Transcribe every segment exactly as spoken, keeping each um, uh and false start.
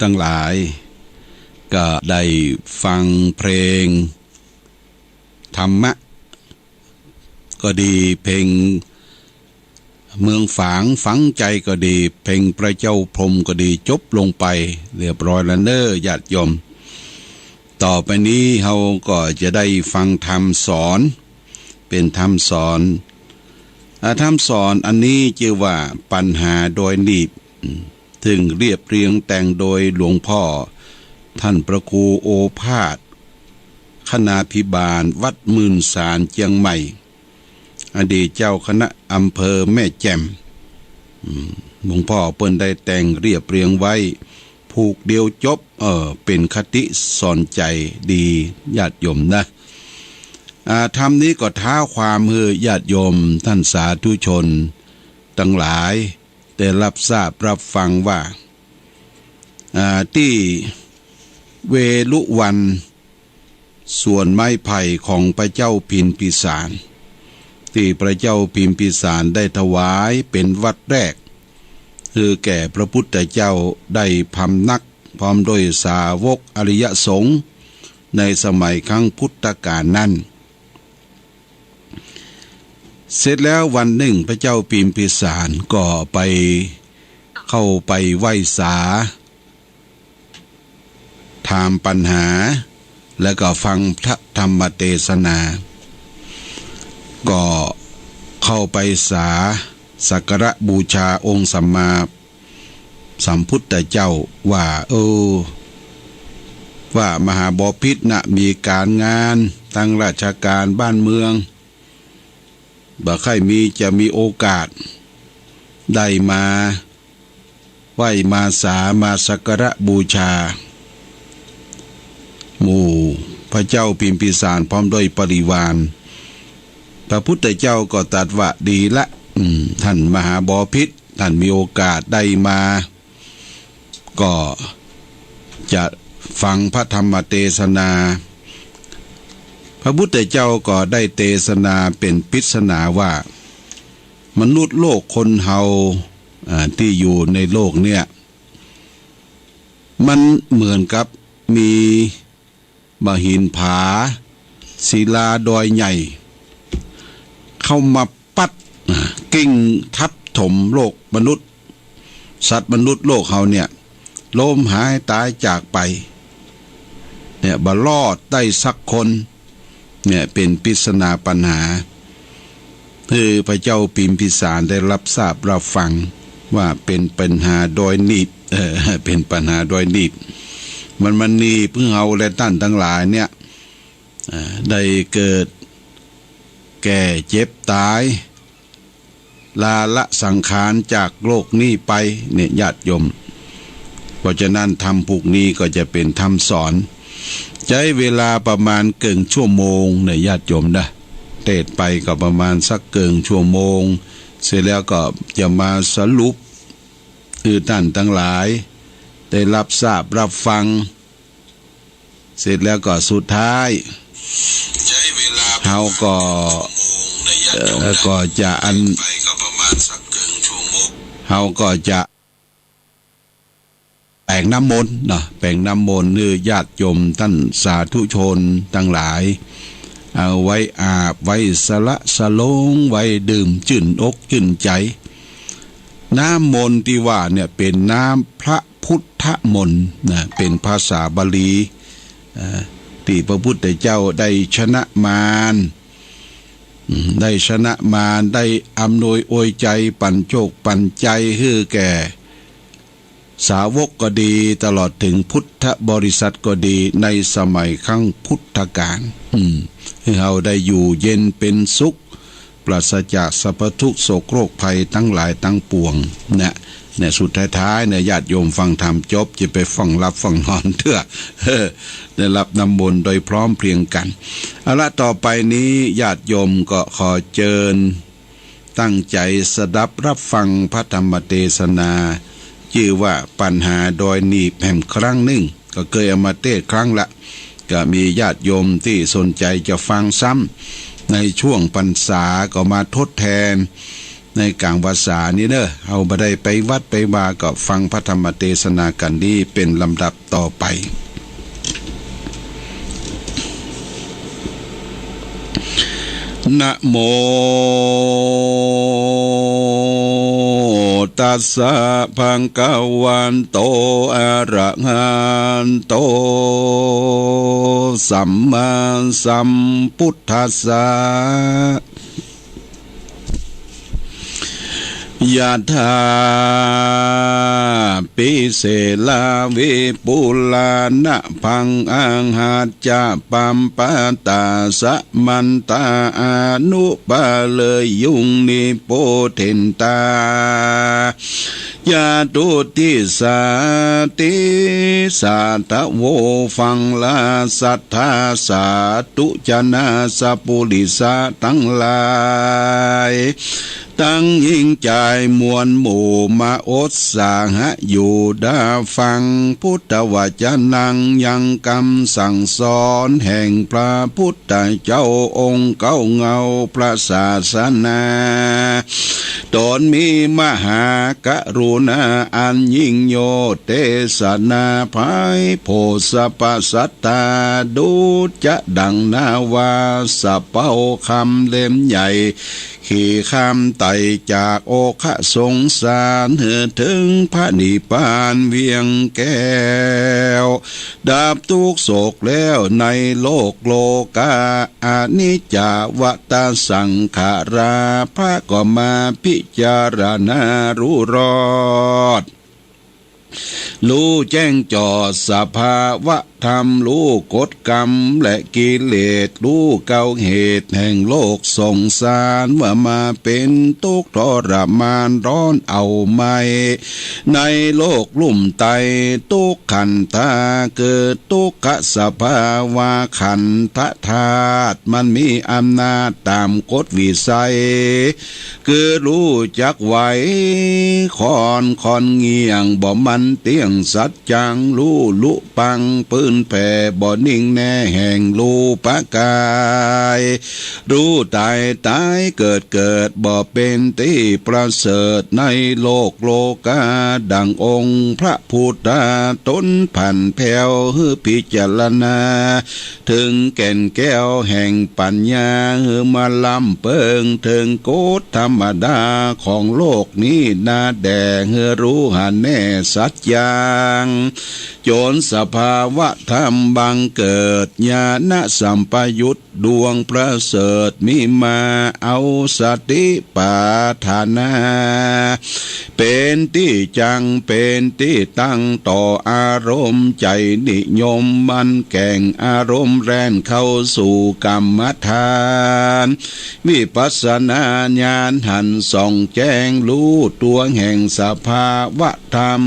ตังหลาย ก็ได้ฟังเพลงธรรมะก็ดี เพลงเมืองฝางฝังใจก็ดี เพลงพระเจ้าพรหมก็ดี จบลงไปเรียบร้อยแล้วเน้อญาติโยม ต่อไปนี้เฮาก็จะได้ฟังธรรมสอน เป๋นธรรมสอน อ่า ธรรมสอนอันนี้จื้อว่าปัญหาดอยหนีบ ซึ่งเรียบเรียงแต่งโดยหลวงพ่อท่านพระครูโอภาส คณาภิบาลวัดหมื่นสารเจียงใหม่ อดีตเจ้าคณะอำเภอแม่แจ่ม อืม หลวงพ่อเปิ้นได้แต่งเรียบเรียงไว้ ผูกเดียวจบ เออ เป๋นคติสอนใจดีญาติโยมนะ อ่า ธรรมนี้ก็ท้าวความหื้อญาติโยมท่านสาธุชนตังหลายได้รับทราบรับฟังว่า อ่า ตี้เวฬุวัณ สวนไม้ไผ่ของพระเจ้าพิมพิสาร ตี้พระเจ้าพิมพิสารได้ถวายเป๋นวัดแรก หื้อแก่พระพุทธเจ้าได้พำนัก พร้อมด้วยสาวกอริยสงฆ์ในสมัยครั้งพุทธกาลนั้น เสร็จแล้ววันนึ่งพระเจ้าพิมพิสารก็ไป เข้าไปไหว้สา ถามปัญหา แล้วก็ฟังพระธรรมเตสนา ก็เข้าไปสาสักการะบูชาองค์สัมมาสัมพุทธเจ้าว่า เออ ว่ามหาบพิตรนะมีก๋านงานตังราชก๋านบ้านเมือง บ่ใค่มีจะมีโอกาสได้มาไหว้มาสามาสักการะบูชา หมู่พระเจ้าพิมพิสารพร้อมด้วยบริวาร พระพุทธเจ้าก็ตรัสว่าดีละ อืม ท่านมหาบพิตร ท่านมีโอกาสได้มา ก็จะฟังพระธรรมเตสนา พระพุทธเจ้าก็ได้เตสนาเป๋นปริศนาว่า มนุษย์โลกคนเฮา อ่า ตี้อยู่ในโลกเนี่ย มันเหมือนกับมีบ่าหินผา ศิลาดอยใหญ่ เข้ามาปั๊ด อ่า กิ่งทับถมโลกมนุษย์ สัตว์มนุษย์โลกเฮาเนี่ย ล้มหายต๋ายจากไป เนี่ย บ่รอดได้สักคน เนี่ย เป๋นปริศนาปัญหา หื้อพระเจ้าพิมพิสารได้รับทราบรับฟังว่าเป๋นปัญหาดอยหนีบ เออ เป๋นปัญหาดอยหนีบ มันมาหนีบหื้อเฮาและต้านตังหลายเนี่ย อ่า ได้เกิดแก่เจ็บต๋าย ลาละสังขารจากโลกนี้ไป เนี่ยญาติโยม เพราะฉะนั้นธรรมผูกนี้ก็จะเป๋นธรรมสอน ใจ๊เวลาประมาณเกิ่งชั่วโมงเนี่ยญาติโยมนะ เตสน์ไปก็ประมาณสักเกิ่งชั่วโมง เสร็จแล้วก็จะมาสรุป หื้อต้านตังหลายได้รับทราบรับฟัง เสร็จแล้วก็สุดท้าย เฮาก็ เอ่อ ก็จะอัน เฮาก็จะแป๋งน้ำมนต์เนาะ แป๋งน้ำมนต์หื้อญาติโยมต้านสาธุชนตังหลาย เอาไว้อาบ ไว้สละสลง ไว้ดื่มจื้นอกจื้นใจ๋ น้ำมนต์ตี้ว่าเนี่ยเป๋นน้ำพระพุทธมนต์นะ เป๋นภาษาบาลี เอ่อ ตี้พระพุทธเจ้าได้ชนะมาร อืม ได้ชนะมาร ได้อำนวยอวยใจ๋ ปั๋นโจคปั๋นใจ๋หื้อแก่ สาวกก็ดี ตลอดเถิงพุทธบริษัทก็ดี ในสมัยครั้งพุทธกาล อืม หื้อเฮาได้อยู่เย็นเป๋นสุข ปราศจากสัพพทุกข์โศกโรคภัยตังหลายตังปวง นะ เนี่ย สุดท้ายๆ เนี่ย ญาติโยมฟังธรรมจบ จะไปฟั่งหลับฟั่งนอนเตื้อ เออ ได้รับน้ำมนต์โดยพร้อมเพรียงกั๋น เอาละ ต่อไปนี้ญาติโยมก็ขอเจิญ ตั้งใจ๋สดับรับฟังพระธรรมเตสนา จื้อว่าปัญหาดอยหนีบแหมครั้งนึ่ง ก็เกยเอามาเตสน์ครั้งละ ก็มีญาติโยมตี้สนใจ๋จะฟังซ้ำ ในช่วงพรรษาก็มาทดแทน ในก๋างพรรษานี้เน่อ เฮาบ่ได้ไปวัดไปวาก็ฟังพระธรรมเตสนากั๋นนี้เป๋นลำดับต่อไป นะโม ตัสสะ ภะคะวะโต อะระหะโต สัมมาสัมพุทธัสสะ ยะถา ปูเส ลา วิปูลา นะพัง อะหัจจะ ปัปปะตา สะมันตา อะนุปะเรยุง นิปูเทนตา จาตุติสสาติสาทะโว ฟังราชสัตถา สาธุชนะสัปปุริสะตังหลาย ตังหญิงจายมวลหมู่ มาอดสาหะอยู่ดาฟัง พุทธวจนัง ยังกำสั่งสอนแห่งพระพุทธเจ้าองค์เก้าเงาพระศาสนา ต๋นมีมหากรุณาอันยิ่งโยชน์ เตสนาไพร่โผดสัพพสัตตา ดุจจะดั่งนาวา สะเป๊ากำเล่มใหญ่ ขีบคำไต่จากโอคะสงสาร หื้อเถิงพระนิพพานเวียงแก้ว ดับทุกข์โศกแล้วในโลกโลกา อนิจจาวัตตสังขารา พระก็มาพิจารณารู้รอบ รู้แจ้งจอดสภาวะธรรม รู้กฎกรรมและกิเลส รู้เกาเหตุแห่งโลกสงสาร ว่ามาเป๋นตุ๊กข์ทรมานร้อนเอาไหม้ ในโลกลุ่มไตร ตุ๊กขันธา เกิดตุ๊กขสภาวะขันธธาตุ มันมีอำนาจต๋ามกฎวิสัย คือฮู้จักไหว คอน คอนเงี่ยง บ่มันเตี้ยงสัจจัง ฮู้ลุปัง ปื้นแผ่ บ่นิ่งแน่แห่งฮู้ปะกาย ฮู้ต๋าย ต๋ายเกิด เกิดบ่เป๋นตี้ประเสริฐ ในโลกโลกา ดั่งองค์พระพุทธา ต๋นผันแผ้ว หื้อพิจารณา เถิงแก่นแก้วแห่งปัญญา หื้อมาล้ำเปิงเถิงกฎธรรมดาของโลกนี้นาแด่ หื้อฮู้หันแน่สัจจัง จ๋นสภาวะธรรมบังเกิด ญาณสัมปยุต ดวงประเสริฐมีมา เอาสติปัฏฐานา เป๋นตี้จัง เป๋นตี้ตั้งต่ออารมณ์ ใจ๋นิยมมันแก่งอารมณ์ แล่นเข้าสู่กรรมฐาน วิปัสสนาญาณหันส่องแจ้งฮู้ตั๋วแห่งสภาวะธรรม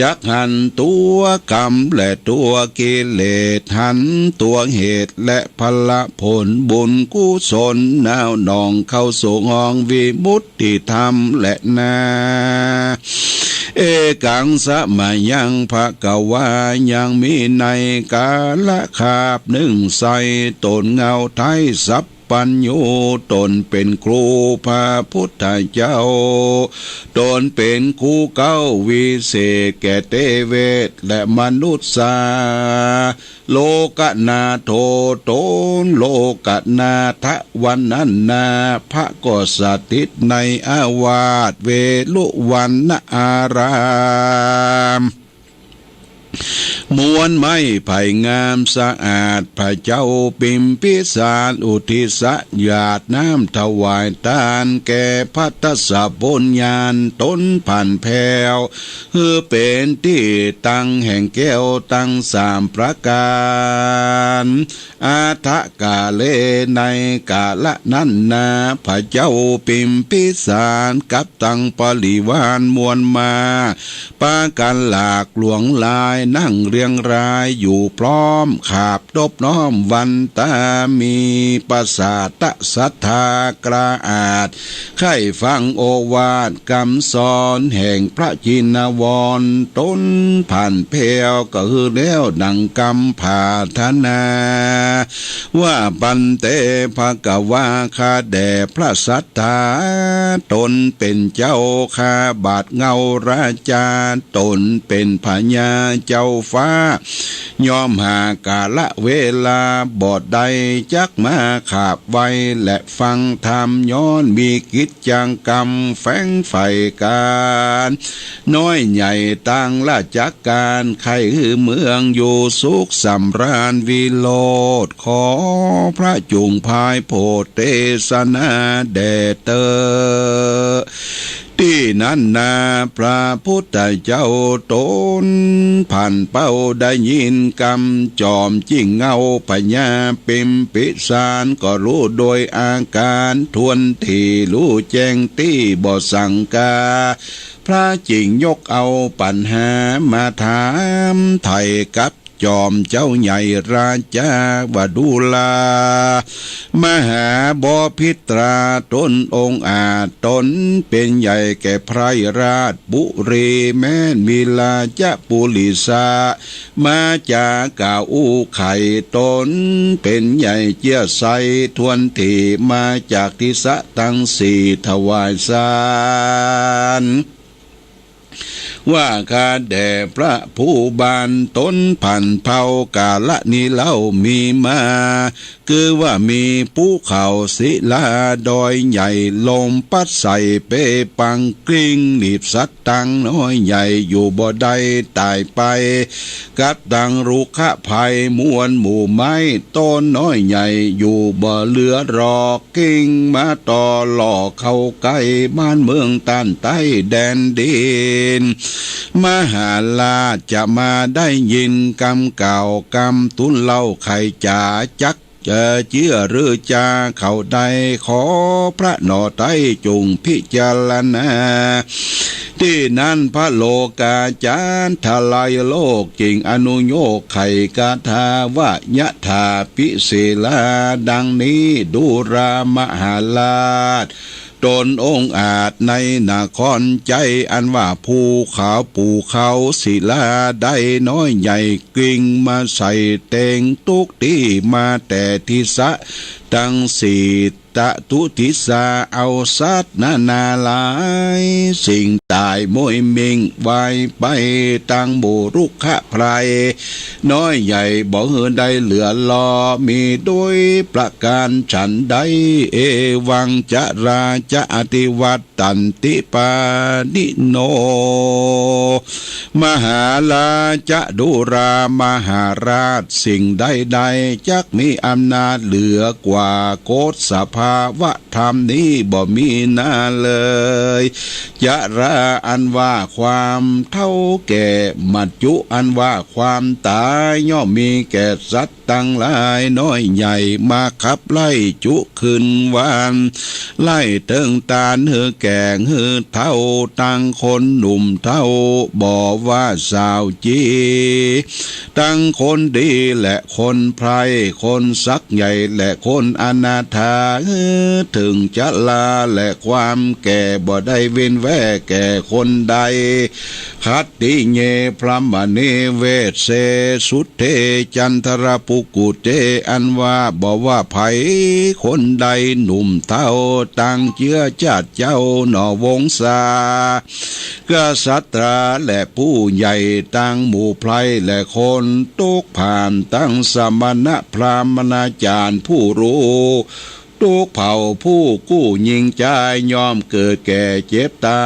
จักหันตั๋วกรรมและตั๋วกิเลส หันตั๋วเหตุและผละผลบุญกุศล นาวหน่องเข้าสู่ห้องวิมุตติธรรมแลนา เอกังสะมะยัง ภะคะวา ยังมีในกาละคาบนึ่งไส้ ต๋นเงาไท้สัพ ปัญญู ต๋นเป๋นครูพระพุทธเจ้า ต๋นเป๋นครูเก๊าวิเศษแก่เตเวทและมนุษย์สา โลกนาโถ ต๋นโลกนาถวันนั้นนา พระก็สถิตในอาวาสเวฬุวันนาราม ม้วนไม้ไผ่งามสะอาด พระเจ้าปิมพิสารอุทิศหยาดน้ำถวายตานแก่พระทศพลญาณต๋นผันแผ้ว หื้อเป๋นตี้ตั้งแห่งแก้วตังสามประก๋าน อัฏฐกาเล ในกาละนั้นนา พระเจ้าปิมพิสารกับตังปริวารมวลมาก ปากั๋นหลากหลวงหลายนั่ง ชียงรายอยู่พร้อม ขาบนบน้อมวันตา มีประสาทศรัทธากล้าอาจ ใค่ฟังโอวาทกำสอนแห่งพระชินวร ตนผ่านแผ้วก็หื้อแล้วดังกำปรารถนา ว่า ภันเต ภะคะวา ข้าแด่พระสัตถา ตนเป๋นเจ้าข้าบาทเงาราชา ตนเป๋นพญาเจ้าฟ้า ย่อมหากาละเวลาบ่ได้ จักมาขาบไหว้และฟังธรรม ย้อนมีกิจจังกรรมแฝงใฝ่ก๋าน น้อยใหญ่ตางราชก๋าน ใค่หื้อเมืองอยู่สุขสำราญวิโรจน์ ขอพระจุ่งพายโผดเตสนาแด่เต๊อะ ตี้นั้นนา พระพุทธเจ้าตนผ่านเป้าได้ยินกำ จอมจิ่งเงาพญาพิมพิสาร ก็ฮู้โดยอาก๋านถ้วนถี่ ฮู้แจ้งตี้บ่สังกา พระจิ่งยกเอาปัญหามาถามไถ่กับจอมเจ้าใหญ่ราชาว่า ดูรา มหาบพิตรา ตนองอาจ ตนเป๋นใหญ่แก่ไพร่ราชบุรี แม้นมีราชปุริสะ มาจ๋ากล่าวอู้ไข ตนเป๋นใหญ่เจื้อใสถ้วนถี่ มาจากทิศะตังสี่ถวายสาร ว่า ข้าแด่พระผู้บาน ตนผ่านเผ่ากาละนี้เล่ามีมา คือว่ามีภูเขาศิลาดอยใหญ่ ลมปั๊ดใส่เปปังกลิ้ง หนีบสัตว์ตังน้อยใหญ่อยู่บ่ได้ต๋ายไป กับตังรุกขภัยมวลหมู่ไม้ ต้นน้อยใหญ่อยู่บ่เหลือหรอก กลิ้งมาต่อหล่อเข้าใก้บ้านเมืองต้านใต้แดนดิน มหาราชจะมาได้ยินกำกล่าวกำตูลเล่า ใค่จ๋าจัก เอ่อ เจื้อหรือจาเขาได้ ขอพระหน่อไต้จุ่งพิจารณา ตี้นั้นพระโลกาจารย์ทลายโลกจิ่งอนุโยคไขคาถาว่า ยะถาภิเสลา ดังนี้ ดูรามหาราช ตนองอาจในนครใจ๊ อันว่าภูเขาปู่เขาศิลาได้น้อยใหญ่ กลิ้งมาใส่เต็งตุ๊กตี้ มาแต่ทิศะตังสี่ ตะตุทิศา เอาสัตว์นานาหลายสิ่งต๋ายม้วยมิ่งวายไป ตังหมู่รุกขไพร น้อยใหญ่บ่หื้อได้เหลือหลอ มีด้วยประก๋านฉันใด เอวังจะราจะอติวัตตันติปาณิโน มหาราชะ ดูรามหาราช สิ่งใดๆ จักมีอำนาจเหลือกว่า กฎสภาวะธรรมนี้บ่มีนาเลย จราอันว่าความเฒ่าแก่ มัจจุอันว่าความต๋าย ย่อมมีแก่สัตว์ตังหลายน้อยใหญ่ มาขับไล่จุคืนวัน ไล่เถิงตานหื้อแก่หื้อเฒ่า ตังคนหนุ่มเฒ่า บ่ว่าสาวจี ตังคนดีและคนไพร่ คนศักดิ์ใหญ่และคนอนาถา เถิงจราและความแก่ บ่ได้เว้นแว่แก่คนใด ขัตติเย พรหมเน เวสเส สุทเท จันทรปุกขุเท อันว่าบ่ว่าใผคนใดหนุ่มเฒ่า ตังเจื้อจาติเจ้าหน่อวงศา กษัตราและผู้ใหญ่ตังหมู่ไพร่และคนตกผ่าน ตังสมณะพราหมณาจารย์ผู้ฮู้ ทุกเผ่าผู้กู้ยิงจาย ย่อมเกิดแก่เจ็บต๋า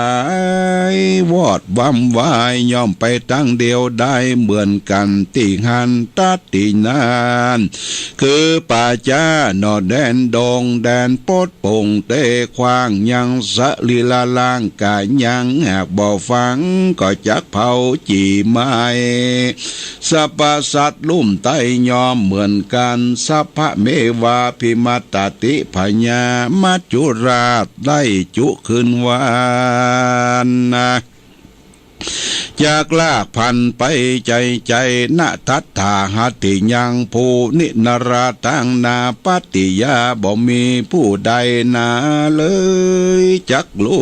ย วอดวำวาย ย่อมไปตังเดียวดายเหมือนกั๋นตี้หั้น ตั๊ดตี้นั้น คือป่าจ๊าหน่อแดนดง แดนปดโป่งเตกว้าง ยังสรีระร่างก๋ายยัง หากบ่ฝังก็จักเผาจี๋ไหม้ สรรพสัตว์ลุ่มใต้ย่อมเหมือนกั๋น สัพพะเมวาภิมัตตติ พญามัจจุราชได้จุคืนวันนา จักลากพลันไปใจ๋ใจ๋ นะทัฏฐาหาติยัง ผู้นิรราตัง นาปัตติยา บ่มีผู้ใดนาเลยจักฮู้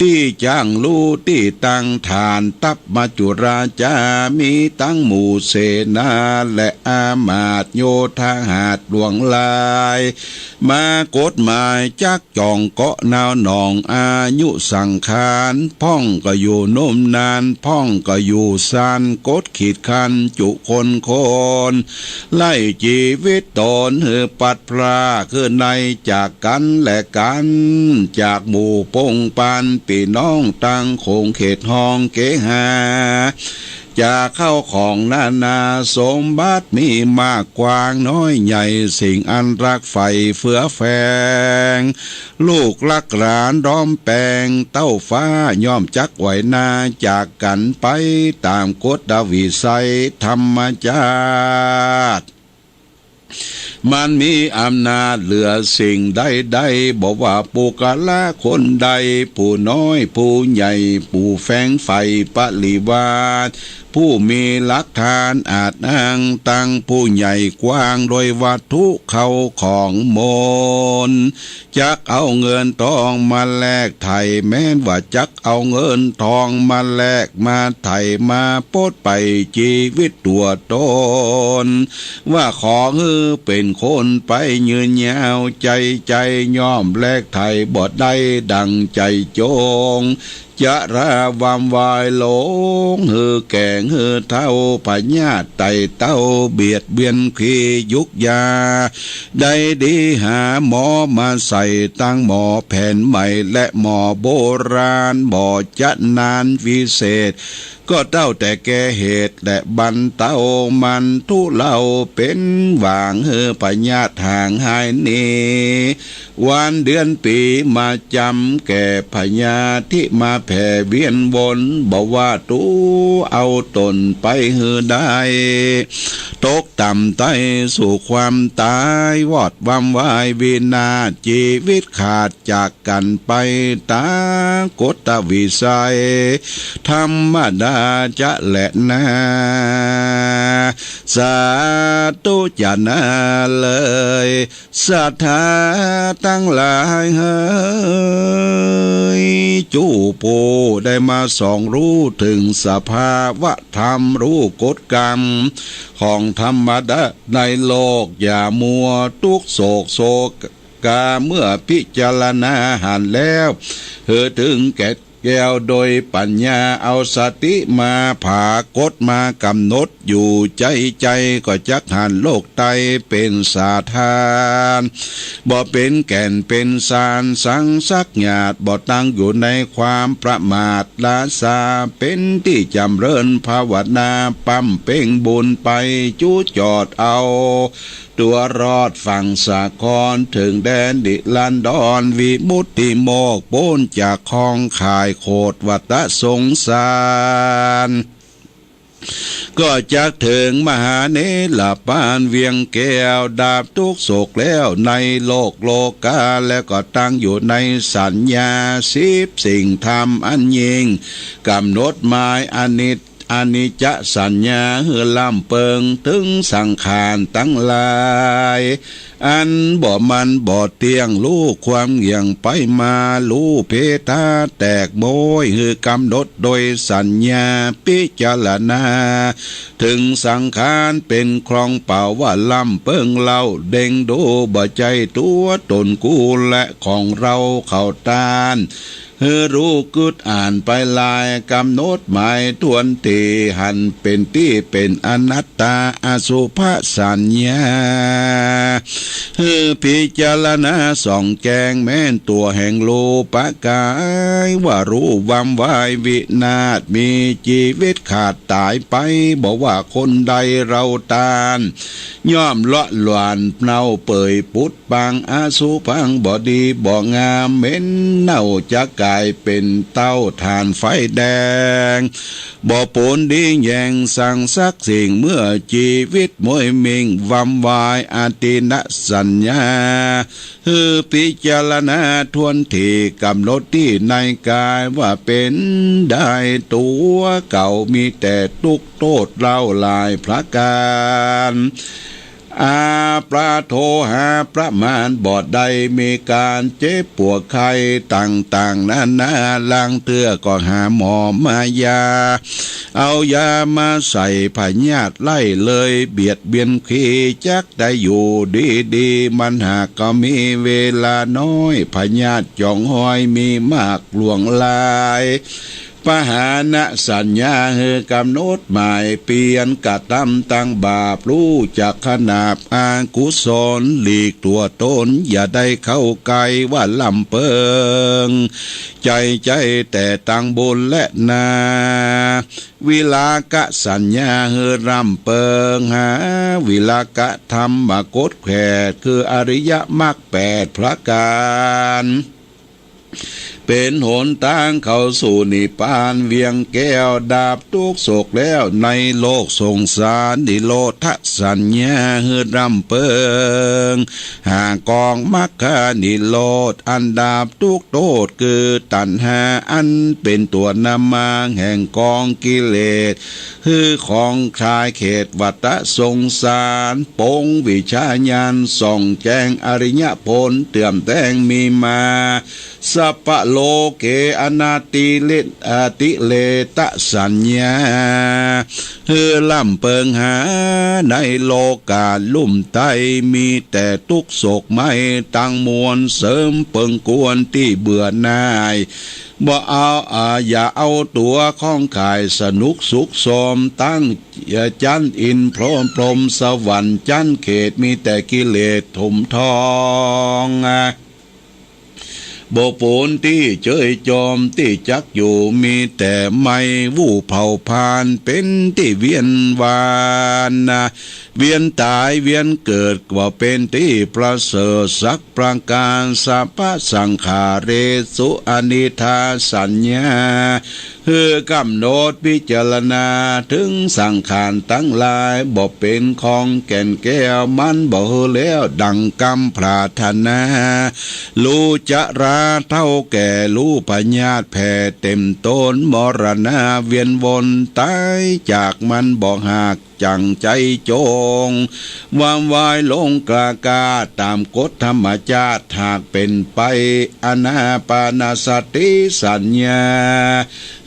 ตี้จั้งฮู้ตี้ตั้งฐาน ตัพพมัจจุราชา มีตังหมู่เสนา และอามาตย์โยธาหาดหลวงหลาย มากฎหมายจักจ่องเกาะนาวหนอง อายุสังขารพ่องก็อยู่นมนาน พ่องก็อยู่สั้น กฎขีดขั้นจุคนคน ไล่จีวิตต๋นหื้อปัดพราก หื้อในจากกั๋นและกั๋น จากหมู่ปงปานปี้น้อง ตังขงเขตห้องเกหา จากเข้าของนานา สมบัติมีมากกว้างน้อยใหญ่ สิ่งอันรักใฝ่เฟือแฝง ลูกรักหลานดอมแปง เต้าฟ้าย่อมจักไหวนา จากกั๋นไปต๋ามกฎวิสัยธรรมจาติ มันมีอำนาจเหลือสิ่งใดๆ บ่ว่าปุคคละคนใด ผู้น้อยผู้ใหญ่ ผู้แฝงใฝ่ปริวาส ผู้มีหลักฐานอาจอ้าง ตังผู้ใหญ่กว้างโดยวัตถุเข้าของมน จักเอาเงินทองมาแลกไถ่ แม้นว่าจักเอาเงินทองมาแลกมาไถ่ มาปลดไปจีวิตตั๋วต๋น ว่าขอหื้อเป๋นคนไปยืนยาว ใจ๋ใจ๋ย่อมแลกไถ่บ่ได้ดั่งใจ๋จง จะราวำวายหลง หื้อแก่งหื้อเฒ่า พยาธิไต่เต้า เบียดเบียนขียุกยา ได้ดีหาหมอมาใส่ ตังหมอแผนใหม่และหมอโบราณ บ่จะนานวิเศษ ก็เต้าแต่แก้เหตุและบรรเตามัน ทุเลาเป๋นหว่าง หื้อพยาธิห่างหายหนี วันเดือนปี๋มาจ๋ำแก่พยาธิ มาแผ่เวียนวน บ่ว่าตั๋วเอาต๋นไปหื้อได้ ตกต่ำไต้สู่ความตาย วอดวำวายวินาศ จีวิตขาดจากกั๋นไป ต๋ามกฎวิสัยธรรมดาจะแลนา สาธุจะนาเลย ศรัทธาตังหลายเหย จู้ผู้ได้มาส่องฮู้เถิงสภาวะธรรม ฮู้กฎกรรมของธรรมดาในโลก อย่ามัวตุ๊กข์โศกโศกา เมื่อพิจารณาหันแล้ว หื้อเถิงแก่นแก้วโดยปัญญา เอาสติมาผากฏมากำหนด อยู่ใจ๋ใจ๋ ก็จักหันโลกไต้เป๋นสาธาร บ่เป๋นแก่นเป๋นสารสังสักหยาด บ่ตั้งอยู่ในความประมาท ละซาเป๋นตี้จ๋ำเริญภาวนา ปำเพ็งบุญไปจุจอดเอา ตั๋วรอดฝั่งสาคร เถิงแดนนิรันดร วิมุตติโมกข์ ป๊นจากข้องข่ายโขดวัฏสงสาร ก็จักเถิงมหานิรรปานเวียงแก้ว ดับทุกข์โศกแล้วในโลกโลกา แล้วก็ตั้งอยู่ในสัญญาสิบสิ่งธรรมอันยิ่ง กำหนดหมายอนิจ อนิจจสัญญาหื้อล้ำเปิง เถิงสังขารตังหลาย อันบ่มั่นบ่เตี้ยง ฮู้ความเหี่ยงไปมา ฮู้เพทาแตกโม้ย หื้อกำหนดโดยสัญญาพิจารณา เถิงสังขารเป๋นของเปล่า ว่าล้ำเปิงเล่าเด่งดู บ่ใจ้ตั๋วต๋นกูและของเฮาเขาต้าน หื้อฮู้กึ๊ดอ่านไปลาย กำหนดหมายถ้วนตี้ หันเป๋นตี้เป๋นอนัตตา อสุภสัญญา หื้อพิจารณาส่องแจ้ง แม้นตั๋วแห่งฮู้ประก๋าย ว่าฮู้วำวายวินาศ มีจีวิตขาดต๋ายไป บ่ว่าคนใดเฮาต้าน ย่อมเลาะหลวนเน่าเปื่อยปุดปัง อสุภังบ่ดีบ่งาม เหม็นเน่าจัก ก๋ายเป๋นเต้าถ่านไฟแดง บ่ปูนดีแยงสังสักสิ่ง เมื่อจีวิตมวยมิ่งวำวาย อตินสัญญา หื้อพิจารณาถ้วนถี่ ก๋ำหนดตี้ในก๋ายว่าเป๋นได้ตั๋วเก่า มีแต่ตุ๊กข์โต้ษเล่าหลายประก๋าน อาประโทหาประมาณบ่ได้ มีก๋านเจ็บปวดไข้ต่างๆ นานา ลางเตื้อก็หาหมอมายา เอายามาใส่พยาธิไล่เลย เบียดเบียนขี จักได้อยู่ดีๆ มันหากก็มีเวลาน้อย พยาธิจ่องฮอยมีมากหลวงหลาย ปหานสัญญา หื้อกำหนดหมายเปลี่ยน กระตำตังบาป ฮู้จักขนาบอกุศล หลีกตั๋วตนอย่าได้เข้าใก้ ว่าล่ำเปิงใจ๋ใจ๋แต่ตังบุญแลนา วิราคะสัญญา หื้อล่ำเปิงหาวิราคะธรรมกฎแขด คืออริยมรรคแปดประก๋าน เป๋นหนตางเข้าสู่นิพพาน เวียงแก้วดับตุ๊กข์โศกแล้ว ในโลกสงสาร นิโรธสัญญา หื้อล่ำเปิงหากองมรรคนิโรธ อันดับตุ๊กข์โต้ษ คือตัณหา อันเป๋นตั๋วนำมาแห่งกองกิเลส หื้อของคลายเขตวัฏสงสาร ปงวิชญาณส่องแจ้งอริยผล เตื้อมแต้งมีมา สัพพะโลเก อนาติเล อติเลสสัญญา หื้อล่ำเปิงหาในโลก๋าลุ่มใต้ มีแต่ตุ๊กข์โศกไหม้ตังมวล เสริมเปิงกวนตี้เบื่อหน่าย บ่เอา อ่า อย่าเอาตั๋วข้องข่าย สนุกสุขสม ตั้งจั๊นอินทร์พรหม พรหมสวรรค์จั๊นเขต มีแต่กิเลสถมทอง บ่ปูนตี้เจยจอมตี้จักอยู่ มีแต่ไหม้วู่เผาผลาญ เป๋นตี้เวียนว่าย เวียนต๋ายเวียนเกิด บ่เป๋นตี้ประเสริฐสักประก๋าน สัพพะสังขาเรสุ อนิจจาสัญญา หื้อกำหนดพิจารณาเถิงสังขารตังหลาย บ่เป๋นของแก่นแก้ว มันบ่หื้อแล้วดั่งกำปรารถนา ฮู้จะราเฒ่าแก่ ฮู้พยาธิแผ่เต็มตน มรณะเวียนวนต๋าย จากมันบ่หาก จั่งใจ๋จง วำวายลงกล้ากล้า ต๋ามกฎธรรมจาติ หากเป๋นไป อานาปานสติสัญญา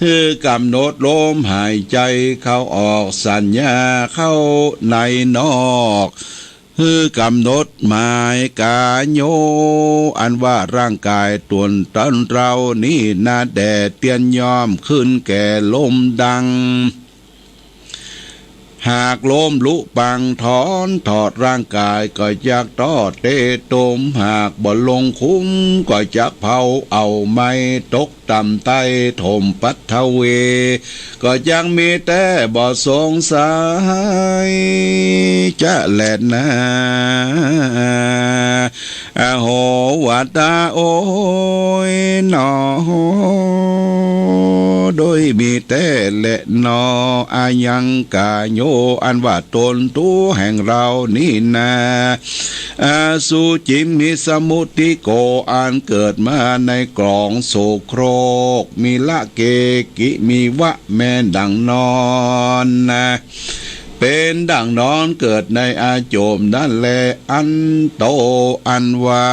หื้อกำหนดลมหายใจ๋เข้าออก สัญญาเข้าในนอก หื้อกำหนดหมายก๋ายโย อันว่าร่างก๋ายต๋นเฮานี้นา แด่เตียนย่อมขึ้นแก่ลมดัง หากลมลุปังถอนถอดร่างก๋าย ก็จักต้อเต๊ะตม หากบ่ลงคุ้ม ก็จักเผาเอาไหม้ ตกต่ำใต้ถมปัทวี ก็จักมีแต๊บ่สงสัยจะแลนา อโห วาตา โอยหนอ โดยมีแต๊แลหนอ อายังกาโย อันว่าต๋นตั๋วแห่งเฮานี้นา อสุจิมหิสมุทธิโก อันเกิดมาในก๋องโสโครก มีละเกกิ มีวะแม่นดั่งนอนนา เป๋นดั่งนอนเกิดในอาโจมนั้นแล อันโตอันว่า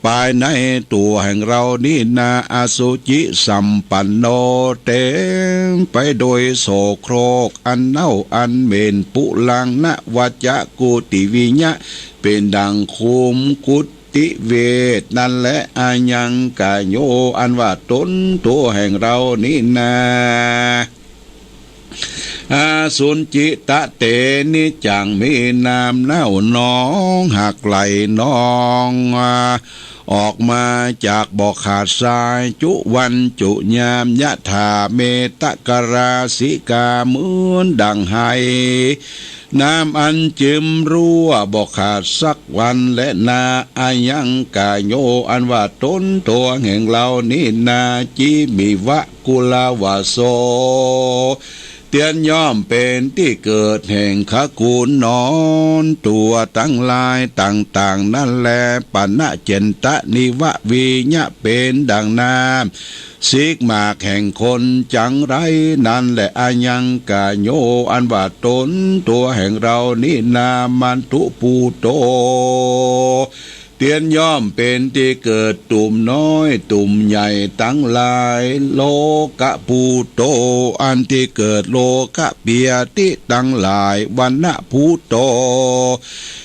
ปายในตั๋วแห่งเฮานี้นา อสุจิสัมปันโน เต๋มไปโดยโสโครก อันเน่าอันเหม็น ปุรังนวัจจะกุติวิยะ เป๋นดั่งคุมกุติเวชนั้นแล อายังกาโย อันว่าต๋นตั๋วแห่งเฮานี้นา อสุจิตะเต นิจจัง มีน้ำเน่านอง หากไหลนอง ออกมาจากบ่อขาดสาย จุวันจุยาม ยะถาเมตตะกราสิกา เหมือนดั่งไฮ น้ำอันจึมรั่วบ่ขาดสักวันแลนา อายังกะโย อันว่าต๋นตั๋วแห่งเฮานี้นา จิมิวะกุลาวาโส เตียนย่อมเป๋นตี้เกิดแห่งขะกู๋นนอนตั๋วตังหลายต่างๆ นั้นแล ปะนะเจนตะ นิวะวียะ เป๋นดั่งน้ำ สิกหมากแห่งคนจังไรนั้นแล อายังกะโย อันว่าต๋นตั๋วแห่งเฮานี้นา มัตถุปูโต เตียนย่อมเป๋นตี้เกิดตุ่มน้อยตุ่มใหญ่ตังหลาย โลกะปูโต อันตี้เกิดโลกะเปียติตังหลาย วรรณะปูโต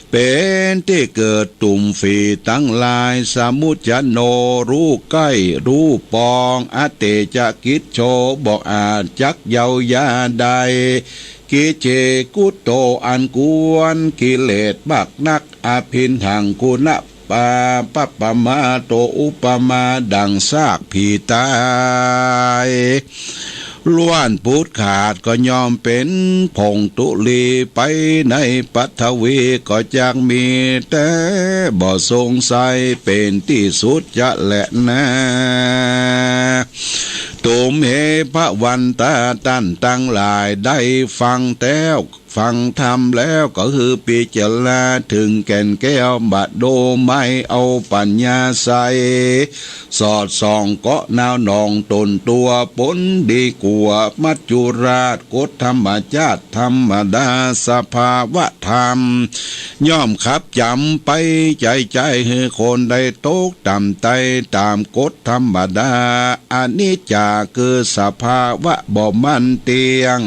เป๋นตี้เกิดตุ่มฝีตังหลาย สมุจจโน ฮู้ใก้ฮู้ปอง อเตจะกิจโฉ บ่อาจจักเยียวยาได้ กิจเจกุโต อันกวนกิเลสมากนัก อภินหัง กุณะปา ปัปปะมาโต อุปมาดั่งซากผีตาย ล้วนปูดขาดก็ย่อมเป๋นผงธุลีไปในปฐวี ก็จักมีแต๊บ่สงสัยเป๋นตี้สุดจะแลนา ตุมเห ภะวันตา ต้านตังหลายได้ฟังแล้ว ฟังธรรมแล้วก็คือพิจารณาเถิงแก่นแก้ว บ่โดไมเอาปัญญาใส่ สอดส่องเกาะนาวหนองต๋นตั๋ว ป๋นดีกว่ามัจจุราช กฎธรรมจาติธรรมดา สภาวะธรรม ย่อมขับจ๋ำไปใจ๋ใจ๋ หื้อคนได้ตกต่ำไต้ต๋ามกฎธรรมดา อนิจจา คือสภาวะบ่มั่นเตี้ยง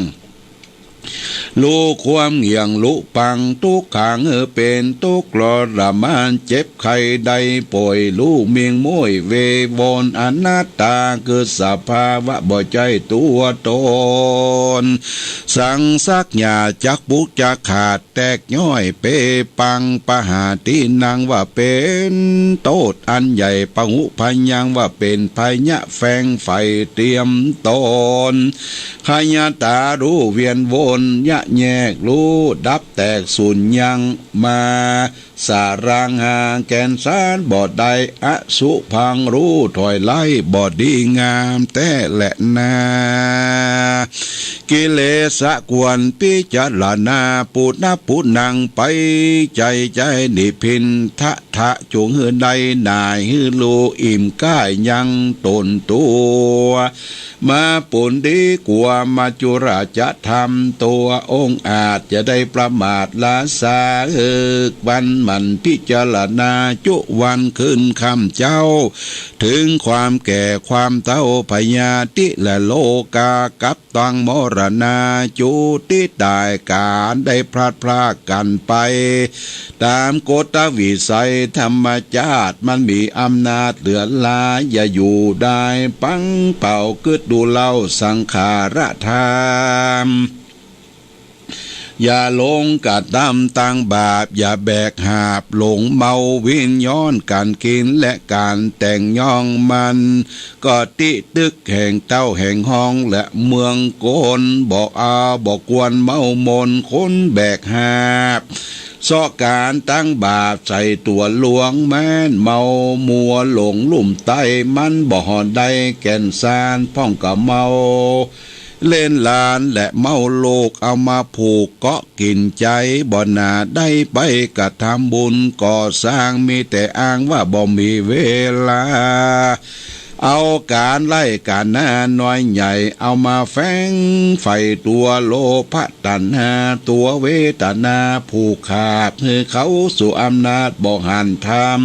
ฮู้ความเหี่ยงฮู้ปัง ตุ๊กขัง หื้อเป๋นตุ๊กทรมาน เจ็บไข้ได้ป่วย ฮู้มิ่งม้วยเววน อนัตตา คือสภาวะบ่ใจ้ตั๋วต๋น สังสักหญ้าจักปุกจักขาด แตกย้อยเปปัง ปหาทินัง ว่าเป๋นโต้ษอันใหญ่ ปะหุพยัง ว่าเป๋นพยะแฝงใฝ่เตรียมต๋น ขยะตา ฮู้เวียนวน ยะแยก ฮู้ดับแตกสูญยัง มาสารัง หาแก่นสารบ่ได้ อสุภัง ฮู้ถ้อยไร้บ่ดีงามแต๊แลนา กิเลสะควรพิจารณา ปุณะปุณัง ไปใจ๋ใจ๋ นิพพินทะ ทะ จุ่งหื้อได้หน่าย หื้อฮู้อิ่มก้ายังต๋นตั๋ว มาป๋นดีกว่ามัจจุราชธรรมตั๋ว องอาจจะได้ประมาทละสา หื้อวันหมั่นพิจารณา จุวันคืนค่ำเจ๊า เถิงความแก่ความเฒ่า พยาธิและโรคา กับตังมรณา จุติต๋าย ก๋านได้พลัดพรากกั๋นไป ต๋ามกฎวิสัยธรรมจาติ มันมีอำนาจเหลือหลาย อย่าอยู่ได้ปังเป่า กึ๊ดดูเล่าสังขารธรรม อย่าหลงกระทำตางบาป อย่าแบกหาบหลงเมา วินย้อนก๋านกิ๋นและก๋านแต่งย่องมัน ก็ตี้ตึกแห่งเต้าแห่งห้องและเมืองคน บ่เอาบ่ควรเมาหมนคนแบกหาบ เซาะก๋านตางบาปใส่ตั๋วหลวงแม้น เมามัวหลงลุ่มใต้ มันบ่ได้แก่นสาร พ่องก็เมาเล่นหลานและเมาลูก เอามาผูกเกาะกิ๋นใจ๋ บ่หนาได้ไปกระทำบุญก่อสร้าง มีแต่อ้างว่าบ่มีเวลา เอาก๋านไล่ก๋านนาน้อยใหญ่ เอามาแฝงใฝ่ตั๋วโลภะตัณหา ตั๋วเวทนาผูกขาบ หื้อเข้าสู่อำนาจบ่หันธรรม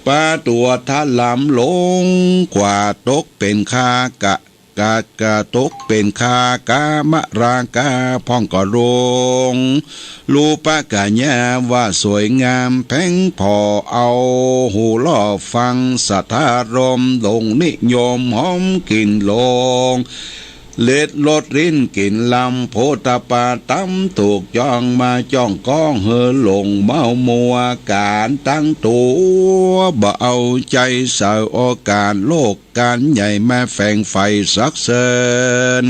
ปาตั๋วถลำลงกว่าตกเป๋นคากะ กะ กะตกเป๋นคากามราคา พ่องก็ลง รูปะกัญญาว่าสวยงามแผงผ่อ เอาหูล่อฟังสัทธารมณ์ หลงนิยมหอมกิ๋นหลง เล็ดรสลิ้นกิ๋นลำ โผฏฐัพพะธรรมถูกจ้อง มาจ้องก้องหื้อหลงเมามัว ก๋านตั้งตั๋วบ่เอาใจ๋ ใส่โอกาสโลกก๋านใหญ่ มาแฝงใฝ่สรรเสริญ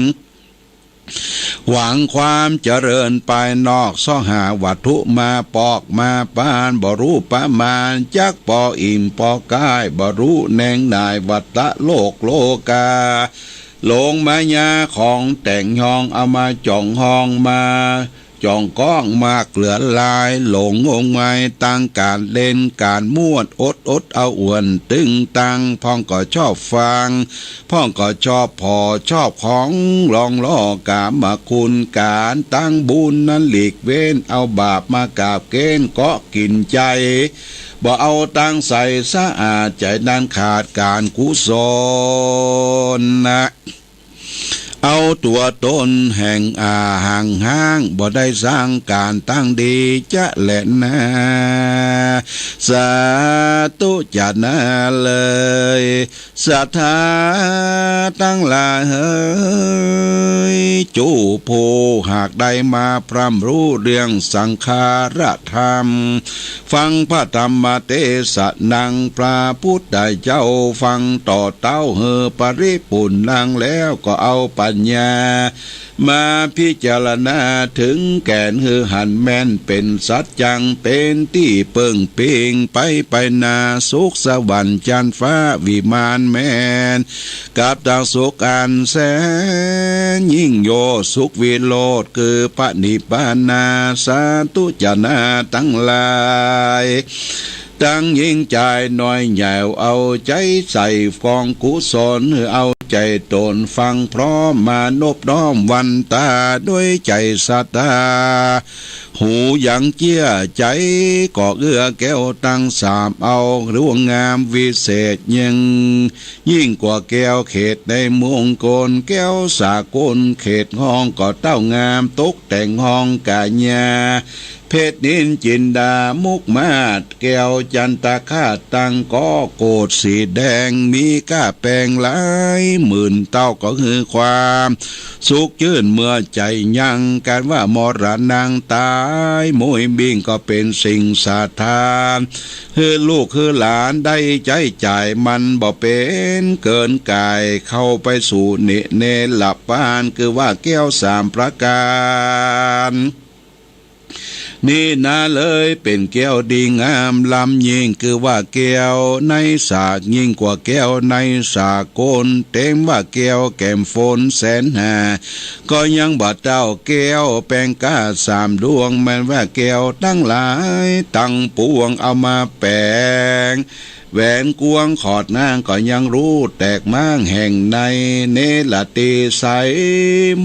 หวังความเจริญภายนอก เสาะหาวัตถุมาปอกมาปาน บ่ฮู้ประมาณ จักปออิ่มปอกาย บ่ฮู้แหนงหน่าย วัตตะโลกโลกา หลงมายาของแต่งห้อง เอามาจ่องห้อง มาจ่องก้อง มาเกลือลาย หลงงมงาย ตั้งก๋านเล่นก๋านมวด อดอดเอาอ่วนตึงตัง พ่องก็ชอบฟัง พ่องก็ชอบผ่อ ชอบของลองล่อ ก๋ามคุณก๋านตั้งบุญนั้นหลีกเว้น เอาบาปมากาบเกณฑ์ เกาะกิ๋นใจ๋ บ่เอาตังใสสะอาด ใจ๋นั้นขาดก๋านกุศลนะ เอาตั๋วต๋นแห่งอาห่างห้าง บ่ได้สร้างก๋านตั้งดีจะแลนา สาธุจะนาเลย ศรัทธาตังหลายเฮย จุผู้หากได้มาพร่ำฮู้เรื่องสังขารธรรม ฟังพระธรรมเตสนา พระพุทธเจ้า ฟังต่อเต้าหื้อปริปุณณัง แล้วก็เอาปัญญา มาพิจารณาเถิงแก่นหื้อหันแม่น เป๋นสัจจังเป๋นตี้เปิ้งปิง ไปไปนาสุขสวรรค์จันทร์ฟ้าวิมานแม่น กับตังสุขอันแสนยิ่งโยชน์ สุขวิโรจน์ คือพระนิพพานา สาธุจะนาตังหลาย ตังยิ่งจายน้อยใหญ่ เอาใจ๋ใส่กองกุศล หื้อเอาใจ๋ต๋นฟังพร้อม มานบน้อมวันตา ด้วยใจ๋ศรัทธา หูยังเจื้อ ใจ๋ก็เอื้อแก้วตังสาม เอาดวงงามวิเศษยิ่ง ยิ่งกว่าแก้วเขตในมงคล แก้วสากลเขตห้อง ก็เต้างามตกแต่งห้อง กาญา เพชรนิลจินดามุกมาศ แก้วจันตคาตตัง ก็โกศสีแดง มีก้าแปงหลายหมื่นเต้า ก็หื้อความสุขจื้นเมื่อใจ๋ยัง กันว่ามรณังต๋าย มุยบิ่งก็เป๋นสิ่งสถาน หื้อลูกหื้อหลานได้ใจ๊จ่าย มันบ่เป๋นเกินก๋าย เข้าไปสู่นิ เนรปาน คือว่าแก้วสามประก๋าน นี้นาเลยเป๋นแก้วดีงามล้ำยิ่ง คือว่าแก้วในสาก ยิ่งกว่าแก้วในสากล เต็มว่าแก้วแก้มฝนแสนหา ก็ยังบ่เต้าแก้วแปงก้าสามดวง แม่นว่าแก้วตังหลายตังปวง เอามาแป๋ง แหวนกวงขอดนาง ก็ยังฮู้แตกม้างแห่งใน เนรตีใส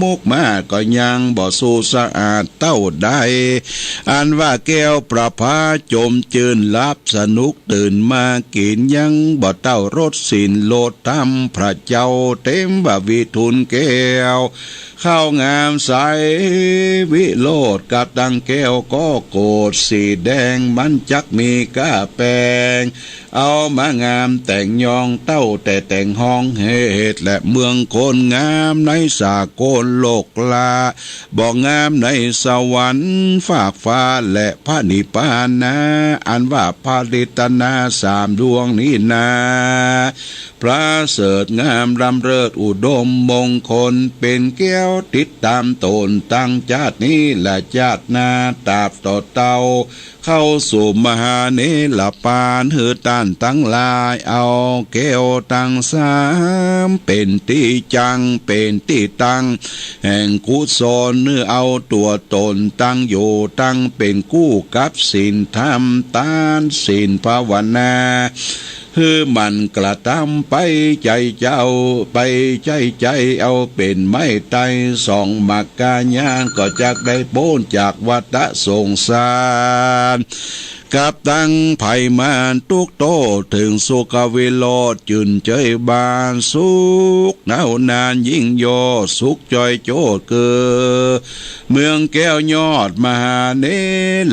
มุกมาศ ก็ยังบ่สู้สะอาดเต้าใด อันว่าแก้วประภาจมจื้น หลับสนุกตื่นมากิ๋น ยังบ่เต้ารสศีลโลดธรรมพระเจ้า เต็มว่าวิทูลแก้ว ข้าวงามใสวิโรจน์ กับตังแก้วก็โกศสีแดง มันจักมีก้าแปง เอามางามแต่งยองเต้า แต่แต่งห้องเหตุและเมืองคน งามในสากลโลกละ บ่งามในสวรรค์ฟากฟ้าและพระนิพพานะ อันว่าพระรัตนาสามดวงนี้นา ประเสริฐงามล้ำเลิศอุดมมงคล เป๋นแก้วติดต๋ามต๋นตังจาตินี้และจาติหน้า ตราบต่อเต้าเข้าสู่มหาเนรปาน หื้อต้านตังหลายเอาแก้วตังสาม เป๋นตี้จั่งเป๋นตี้ตั้งแห่งกุศล หื้อเอาตั๋วต๋นตั้งอยู่ตั้งเป๋นกู้กับศีลธรรม ตานศีลภาวนา หื้อหมั่นกระตำไปใจ้เจ้า ไปใจ้ใจ้เอาเป๋นไม้ไต้ ส่องมรรคญาณ ก็จักได้ป๊นจากวัฏสงสาร กับตังภัยมารทุกข์โต้ษ เถิงสุขวิโรจน์ จื้นเจยบานสุขหนาวนานยิ่งโยชน์ สุขจ้อยโจทย์ คือเมืองแก้วยอดมหาเน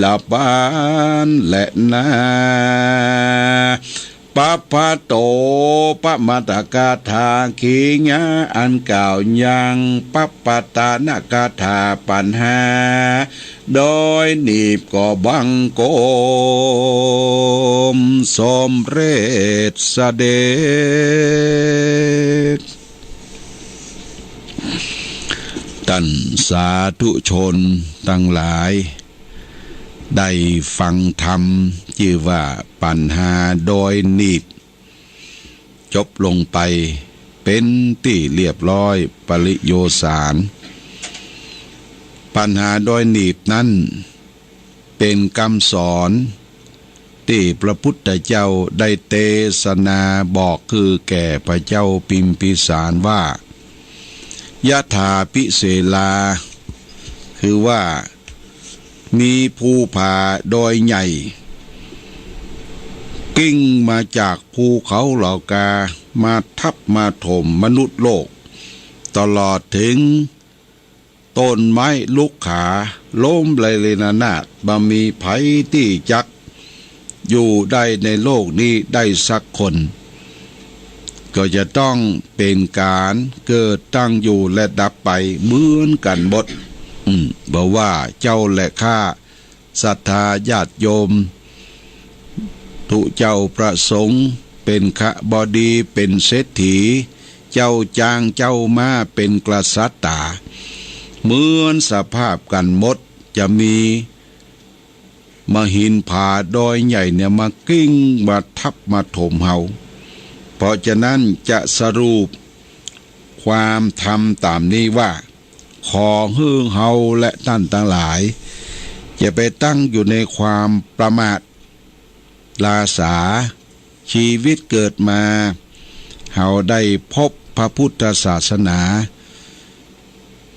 รปานแลนา ปัพพะโต ปมัตตคาถา ขีญาอันกล่าวยัง ปัพพะตานคาถาปัญหา โดยหนีบก็บังคมสมเร็จเสด็จ ต้านสาธุชนตังหลาย ได้ฟังธรรมจื้อว่าปัญหาดอยหนีบ จบลงไปเป๋นตี้เรียบร้อยปริโยสาร ปัญหาดอยหนีบนั้นเป๋นกำสอนตี้พระพุทธเจ้าได้เตสนาบอกคือแก่พระเจ้าพิมพิสารว่า ยะถาปิเสลา คือว่า มีภูผาดอยใหญ่ กลิ้งมาจากภูเขาเหล่ากา มาทับมาถมมนุษย์โลก ตลอดเถิงต้นไม้ลุกขา ล้มละเนระนาด บ่มีใผตี้จักอยู่ได้ในโลกนี้ได้สักคน ก็จะต้องเป๋นก๋านเกิดตั้งอยู่และดับไปเหมือนกั๋นหมด อืม บ่ว่าเจ้าและข้า ศรัทธาญาติโยม ตุ๊เจ้าพระสงฆ์ เป๋นขบดี เป๋นเศรษฐี เจ้าจ๊างเจ้าม้า เป๋นกษัตริย์ต๋า เหมือนสภาพกั๋นหมด จะมี มะหินผาดอยใหญ่เนี่ยมากลิ้งมาทับมาถมเฮา เพราะฉะนั้นจะสรุปความธรรมต๋ามนี้ว่า ขอหื้อเฮาและต้านตังหลาย อย่าไปตั้งอยู่ในความประมาทลาสา ชีวิตเกิดมา เฮาได้พบพระพุทธศาสนา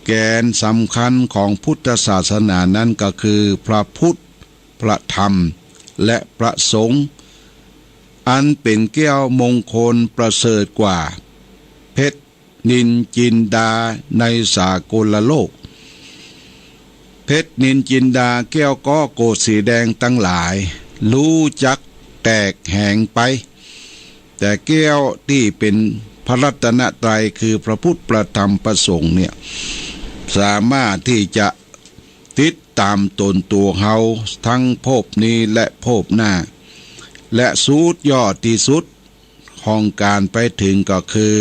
แก่นสำคัญของพุทธศาสนานั้นก็คือพระพุทธ พระธรรม และพระสงฆ์ อันเป๋นแก้วมงคลประเสริฐกว่าเพชรนิลจินดาในสากลโลก เพชรนิลจินดาแก้วก๊อโกศสีแดงตังหลาย ฮู้จักแตกแหงไป แต่แก้วตี้เป๋นพระรัตนตรัยคือพระพุทธ พระธรรม พระสงฆ์เนี่ย สามารถตี้จะติดต๋ามตนตั๋วเฮา ตึงภพนี้และภพหน้า และสุดยอดตี้สุดของก๋านไปเถิงก็คือ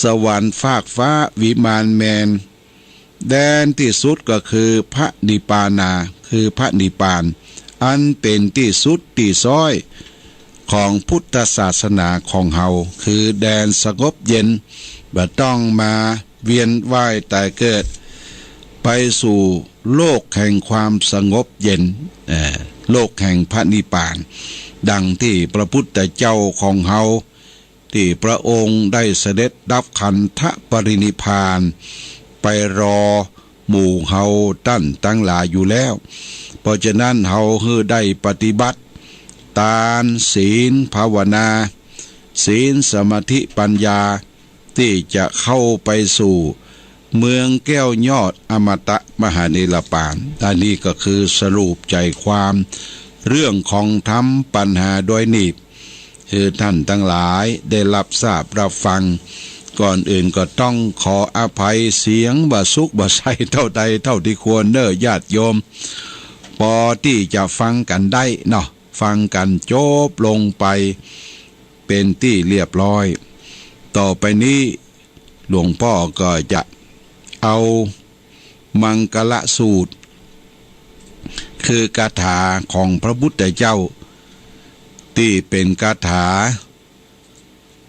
สวรรค์ฟากฟ้าวิมานแมน แดนตี้สุดก็คือพระนิพพานา คือพระนิพพาน อันเป๋นตี้สุดตี้ซ้อยของพุทธศาสนาของเฮา คือแดนสงบเย็น บ่ต้องมาเวียนว่ายต๋ายเกิด ไปสู่โลกแห่งความสงบเย็น เอ่อ โลกแห่งพระนิพพาน ดังตี้พระพุทธเจ้าของเฮา ตี้พระองค์ได้เสด็จดับขันธปรินิพพานไปรอหมู่เฮาต้านตังหลายอยู่แล้ว เพราะฉะนั้นเฮาหื้อได้ปฏิบัติตาน ศีล ภาวนา ศีล สมาธิ ปัญญา ตี้จะเข้าไปสู่เมืองแก้วยอดอมตะมหานิรปาน อันนี้ก็คือสรุปใจ๋ความเรื่องของธรรมปัญหาดอยหนีบ หื้อต้านตังหลายได้ฮับทราบฮับฟัง ก่อนอื่นก็ต้องขออภัยเสียงบ่สุขบ่ใสเต้าใดเต้าตี้ควรเน่อญาติโยม ปอตี้จะฟังกั๋นได้เนาะ ฟังกั๋นจบลงไปเป๋นตี้เรียบร้อย ต่อไปนี้หลวงป้อก็จะเอา มังคละสูตร คือคาถาของพระพุทธเจ้า ตี้เป๋นคาถา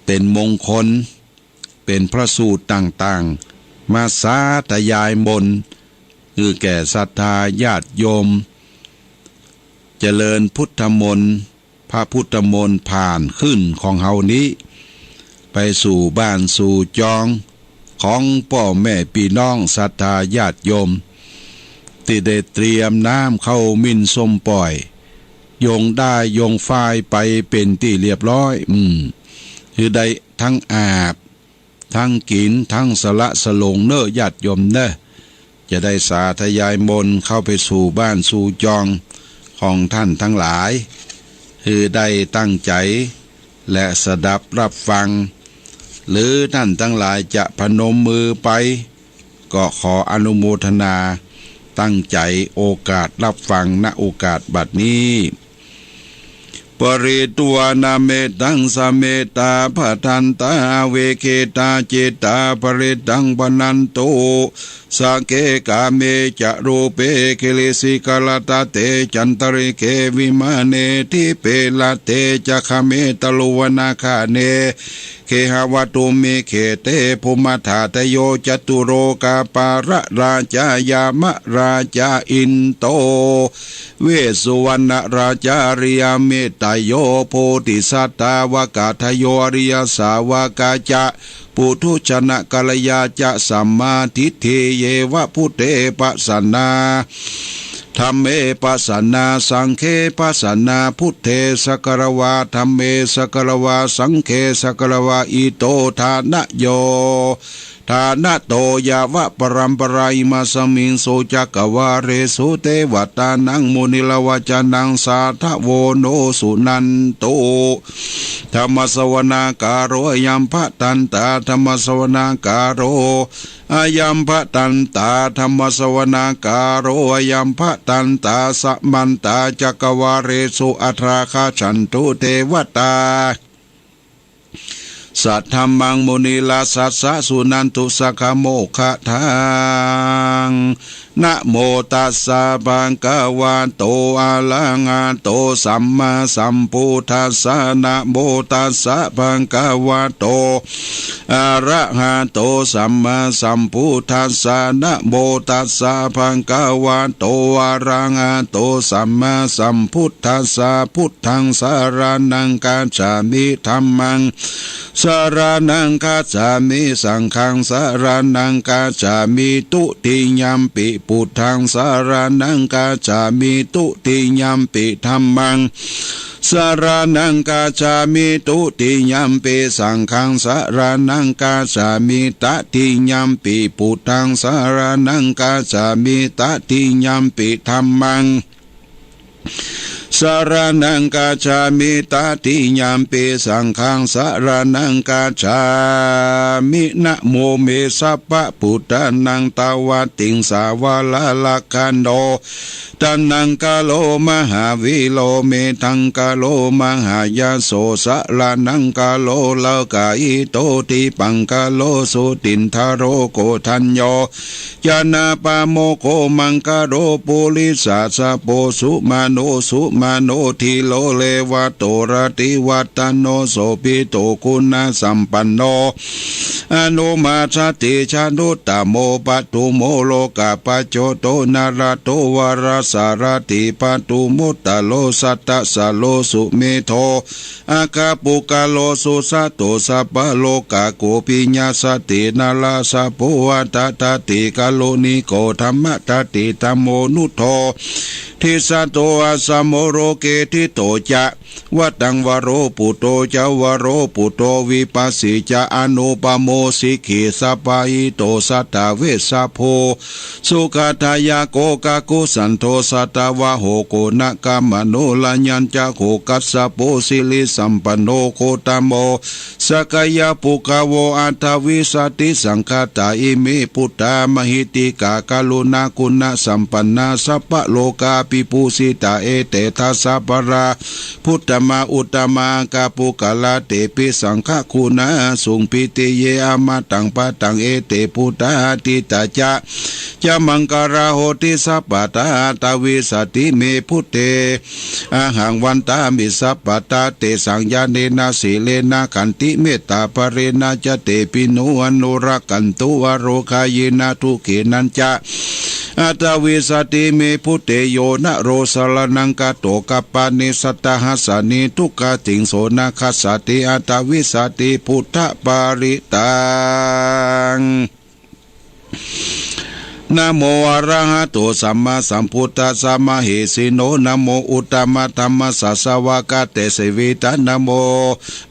เป๋นมงคล เป๋นพระสูตรต่างๆ มาสาธยายมนต์ หื้อแก่ศรัทธาญาติโยม เจริญพุทธมนต์ พระพุทธมนต์ผ่านขึ้นของเฮานี้ ไปสู่บ้านสู่จองของป้อแม่ปี้น้องศรัทธาญาติโยม ตี้ได้เตรียมน้ำข้าวหมิ่นส้มป่อย โยงด้ายโยงฝ้ายไปเป๋นตี้เรียบร้อย อืม หื้อได้ตึงอาบ ตึงกิ๋น ตึงสละสลงเน่อญาติโยมเน่อ จะได้สาธยายมนต์เข้าไปสู่บ้านสู่จองของต้านตังหลาย หื้อได้ตั้งใจ๋และสดับฮับฟัง หรือต้านตังหลายจะพนมมือไป ก็ขออนุโมทนาตั้งใจ๋โอกาสฮับฟัง ณ โอกาสบัดนี้ ปะริตวานะเมตัง สะเมตตา ภะทันตา อะวิกขิตาจิตตา ปะริตตัง ภะนันตุ สักเข กาเม จะ รูปเป กิริสิขะระ ตะเต จันตะริกเข วิมาเน ทิเป ละเต จะ คะเม ตะลุวนาคาเน เขหะวัตุ มิกเข เต ภุมมะถาตะโย จะตุโรกะปาละราจา ยะมะราจา อินโต เวสสุวรรณราจา ริยะเมตตะโย โพธิสัตตาวกะทะโย อริยสาวกาจะ ปุถุชนะกัลยาจะ สัมมาทิฏฐิ เยวะ พุทเท ปะสันนา ธัมเม ปะสันนา สังเข ปะสันนา พุทเท สักกะระวา ธัมเม สักกะระวา สังเข สักกะระวา อิโต ทานะโย ทานะโต ยะวะปะรัมปะรา อิมาสมิงสุ จักกะวาเลสุ เตวะตานัง มุนิระวะจะนัง สาธะโว โน สุนันตุ ธัมมะสะวะนาคาโร อะยัมภะทันตา ธัมมะสะวะนาคาโร อะยัมภะทันตา ธัมมะสะวะนาคาโร อะยัมภะทันตา สะมันตา จักกะวาเลสุ อัตถะรักขันตุ เตวะตา สัทธัมมัง มุนิราชสัสสะ สุนันตุ สักขะโมคขัง นะโมตัสสะ ภะคะวะโต อะระหะโต สัมมาสัมพุทธัสสะ นะโมตัสสะ ภะคะวะโต อะระหะโต สัมมาสัมพุทธัสสะ นะโมตัสสะ ภะคะวะโต อะระหะโต สัมมาสัมพุทธัสสะ พุทธัง สะระณัง คัจฉามิ ธัมมัง สะระณัง คัจฉามิ สังฆัง สะระณัง คัจฉามิ ตุติยัมปิ พุทธัง สะระณัง คัจฉามิ ตุติยัมปิ ธัมมัง สะระณัง คัจฉามิ ตุติยัมปิ สังฆัง สะระณัง คัจฉามิ ตะติยัมปิ พุทธัง สะระณัง คัจฉามิ ตะติยัมปิ ธัมมัง สะระณัง คัจฉามิ ตะติยัมปิ สังฆัง สะระณัง คัจฉามิ นะโม เม สัพพะพุทธานัง ตะวะติงสาวะระลักขะโณ ทะนังคะโล มหาวีโร เมธังคะโล มหายะโส สะระณังคะโล โลกาหิโต ทิปังคะโล สุตินทะโร โกฏัญโญ จะนะปะโมคโข มังคะโล ปุริสะสะโพ สุมาโน สุมาโน ธีโร เรวะโต รติวัตะโน โสภิโต คุณะสัมปันโน อนุมาสะติ ชะนุตตะโม ปะทุมโม โลกะปะโจโต นระโต วะระสะระติ ปะทุมมุตตะโล สัตตะสะโล สุเมโธ อะคะปุคคะโล สุสะโต สัพพะโลกะ โกปิญญาสะติ นะระสะโพ อัฏฐะตะติ กะรุณิโก ธัมมะตะติ ธัมโมนุโท ทิสสะโต อัสสะโม โลเก ทิฏฐิโต จะ วะตังวะโร ปุตโต จะ วะโร ปุตโต วิปัสสิ จะ อะนุปะโม สิกขิ สะปะหิโต สัตถะเวสสะโภ สุขัตถะยะโก กะคุสันโธ สะตะวะโห โกนะกะมะโน ระยัญจะโห กัสสะโป สิริสัมปันโน โคตะโม สักยะปุงกะโว อัฏฐะวิสะติ สังฆาตา อิเม ปุทธา มะหิทธิกา กะรุณาคุณะสัมปันนา สัพพะโลกาภิปูชฌิตา เอเต ทัสสะ ปะรา ปุตตะมา อุตตะมา อักขะปุคคะลา เตปิ สังฆะคุณา สุง ปิติเย อะมะตัง ปะตัง เอเต ปุทธา อาทิตตา จะ จะมังคะลา โหติ สัพพะทา อัฏฐะวิสะติ เม พุทเท อะหัง วันตามิ สัพพะทา เตสัง ญาเณนะ สีเลนะ ขันติ เมตตา บะเรนะ จะ เตปิ โน อนุรักขันตุ อโรคายินะ ทุกขินัญจะ อัฏฐะวิสะติ เม พุทเท โยนะโร สะระณัง คาโต กัปปะเน สัตตะหัสสะเน ทุกขะติง โสนะคัสสะติ อัฏฐะวิสะติ พุทธะ ปะริตตัง นะโม อะระหะโต สัมมาสัมพุทธัสสะ มะเหสิโน นะโม อุตตมะธัมมัสสะ สะวะกะเต เสวิตะ นะโม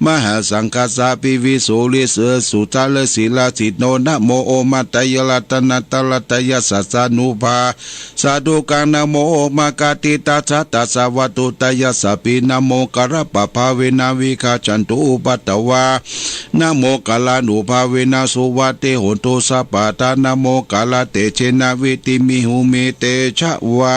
มหาสังฆัสสะ ปิวิสุริสะ สุทะเรสิลาสิโน นะโม โอมะตะยะรัตนะตะรัตะยัสสะ สานุภา สาธุกัง นะโม โอมะกะติตัสสะ ตัสสะวัตถุตะยัสสะปิ นะโม กะระปะภาเวนะ วิกะจันตุ อุปัทวา นะโม กะลานุภาเวนะ สุวัตติโหนตุ สัพพะทา นะโม กะละเตเชนะ วิทธิมิหุ เมเตชะวา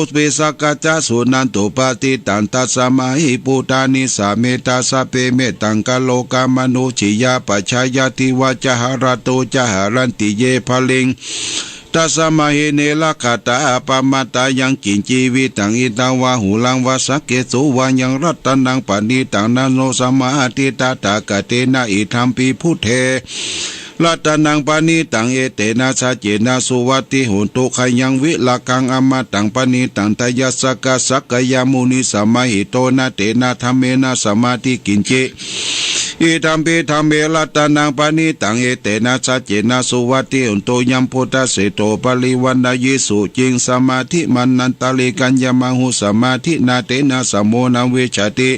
pe sakkacca suṇantu paccittaṃ. Tasmā hi bhūtā nisāmetha sabbe mettaṃ karotha mānusiyā pajāya divā ca harato ca haranti ye baliṃ. Tasmā hi ne rakkhatha appamattā. Yaṃ kiñci vittaṃ idha vā huraṃ vā saggesu vā yaṃ ratanaṃ paṇītaṃ na no samaṃ atthi tathāgatena idampi buddhe ratanaṃ paṇītaṃ etena saccena suvatthi hotu. Khayaṃ virāgaṃ amataṃ paṇītaṃ tayajjhagā sakyamunī samāhito na tena dhammena samatthi kiñci idampi dhamme ratanaṃ paṇītaṃ etena saccena suvatthi hotu. Yaṃ buddhaseṭṭho parivaṇṇayī suciṃ samādhimānantarikaññamāhu samādhinā tena samo na vijjati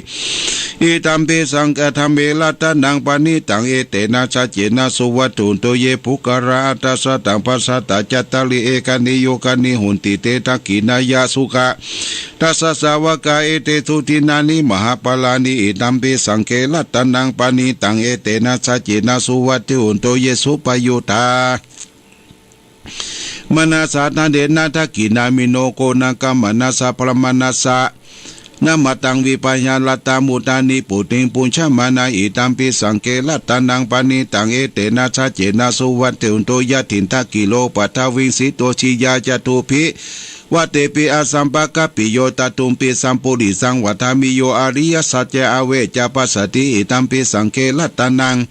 idampi saṅ- dhamme ratanaṃ paṇītaṃ etena saccena suvatthi hotu. Ye puggalā aṭṭhasataṃ pasatthā cattāri ekaniyogāni honti te dakkhiṇeyyā sugatassa sāvakā etesu dinnāni mahapphalāni idampi saṅghe ratanaṃ paṇītaṃ etena saccena suvatthi hotu. Ye suppayuttā manasā daḷhena dakkhiṇāyino koṇāgamassa brāhmaṇassa naṃ amataṃ vipāya laddhā mudhā nibbutiṃ bhuñjamānā idampi saṅghe ratanaṃ paṇītaṃ etena saccena suvatthi hotu. Yathindakhīlo paṭhaviṃ sito siyā catubbhi vātebhi asampakampiyo tathumpi sampurisaṃ vadāmi yo ariyasaccā avecca passati idampi saṅghe ratanaṃ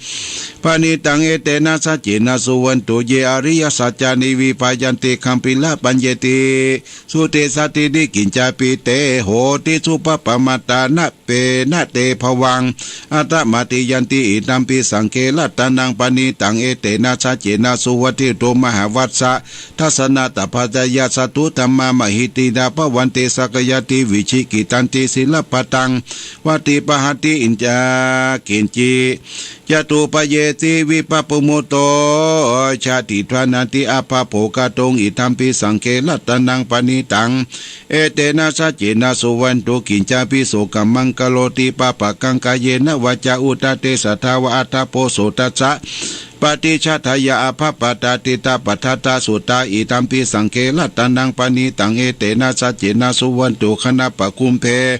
paṇītaṃ etena saccena suvatthi hotu. Ye ariyasaccāni vibhāyanti gambhīrapaññentīsudesatīti kiñcāpi te hoti suppamattā na pe na te bhavaṃ aṭṭhamādiyanti idampi saṅghe ratanaṃ paṇītaṃ etena saccena suvatthi hotu. Mahāvajjadassanātapajjeyya sattudhammā mahiddhā bhavanti sakyamunī vicikkhittanti sīlabbataṃ vanti pahāti yaṃ kiñci catuppadesehi vippamutto jhāti dvanaṃ abhabbo kātuṃ idampi saṅghe ratanaṃ paṇītaṃ etena saccena suvatthi hotu. Kiñcāpi so kammaṃ karoti pāpakaṃ kāyena vācāya uda tejasā vā aṭṭhappo so tassa paṭicchādeyya abhabbatā cittapadassa suddhā idampi saṅghe ratanaṃ paṇītaṃ etena saccena suvatthi hotu. Khandhakumbe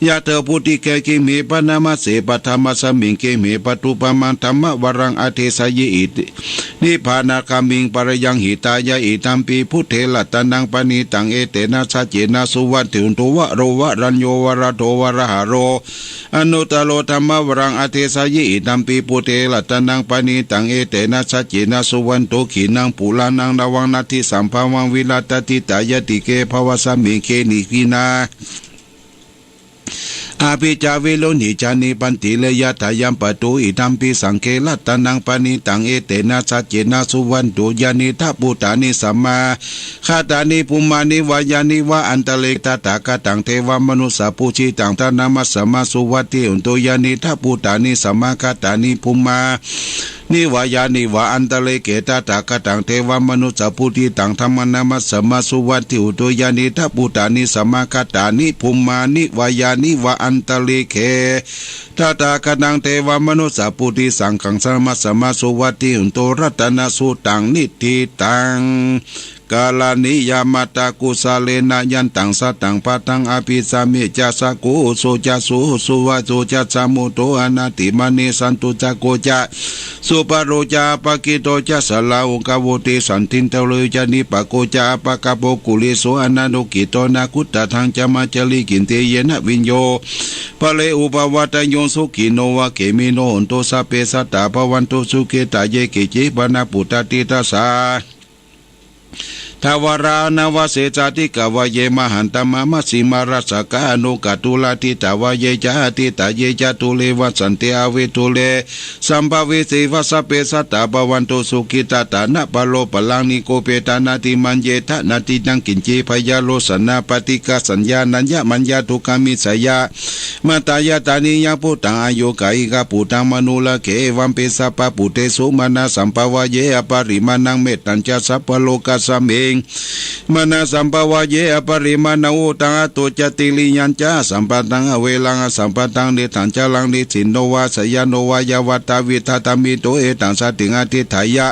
yatha bhūti khemhi bhaṇāma se paṭhamasmiṃ khemhi paṭupameyyuṃ dhammavaraṃ adesayi iti nibbānagāmiṃ parayaṃ hitāya idampi buddhe ratanaṃ paṇītaṃ etena saccena suvatthi hotu. Varo varañño varado varāharo anuttaro dhammavaraṃ adesayi idampi buddhe ratanaṃ paṇītaṃ etena saccena suvatthi hotu. Khīṇaṃ purāṇaṃ navaṃ natthi sambhavaṃ virattacittāyatike bhavasmiṃ kheni khīṇā abhijjā virūḷhicā nibbanti re yathāyampadū idampi saṅghe ratanaṃ paṇītaṃ etena saccena suvatthi hotu. Yānīdha bhūtāni samāgatāni bhummāni vā yāni va antalikkhe tathāgataṃ devamanussapūjitaṃ taṃ namassāma suvatthi hotu. Yānīdha bhūtāni samāgatāni bhummā ni vā yāni va antalikkhe tathāgataṃ devamanussapūjitaṃ taṃ namassāma suvatthi hotu. Yānīdha bhūtāni samāgatāni bhummāni vā yāni va antalikkhe tathāgataṃ devamanussapūjisaṅghaṃ taṃ namassāma suvatthi hotu. Ratanaṃ suttaṃ niṭṭhitaṃ karaṇīyamatthakusalena yantaṃ santaṃ padaṃ abhisamecca sakko ujū ca suhujū vācā ca sumuttā anatimānī santussako ca subharo ca appakicco ca sallahukavutti santindriyo ca nipako ca appagabbho kulesu ananugiddho nakuttadhaṃ camācari kiñci yena viññū pare upavadeyyuṃ. Sukhino vā khemino hontu sabbe sattā bhavantu sukhitā. Ye keci pāṇabhūtatthi tasā thāvarā anavasesā dīghā vā ye mahantā vā majjhimā rassakā aṇukathūlā diṭṭhā vā ye ca adiṭṭhā ye ca dūre vasanti avidūre sambhavesī vā sabbe sattā bhavantu sukhitattā. Na paro paraṃ nikubbetha nātimaññetha nātiyaṃ kiñci byārosanā paṭighasaññā nāññamaññā dukkhamiccheyya. Matā yathā niyaṃ bhūtaṃ āyukāyikabhūtaṃ mānussaṃ loke evampi sabbabhūtesu mānasambhāvaye aparimāṇaṃ. Mettañca sabbalokasmiṃ Mānasambhāvaye aparimāṇaṃ uddhaṃ adho ca tiriyañca asambādhaṃ averaṃ asapattaṃ. Tiṭṭhañcaraṃ nisinno vā sayāno vā yāvatā vigatamiddho etaṃ satiṃ adhiṭṭheyya,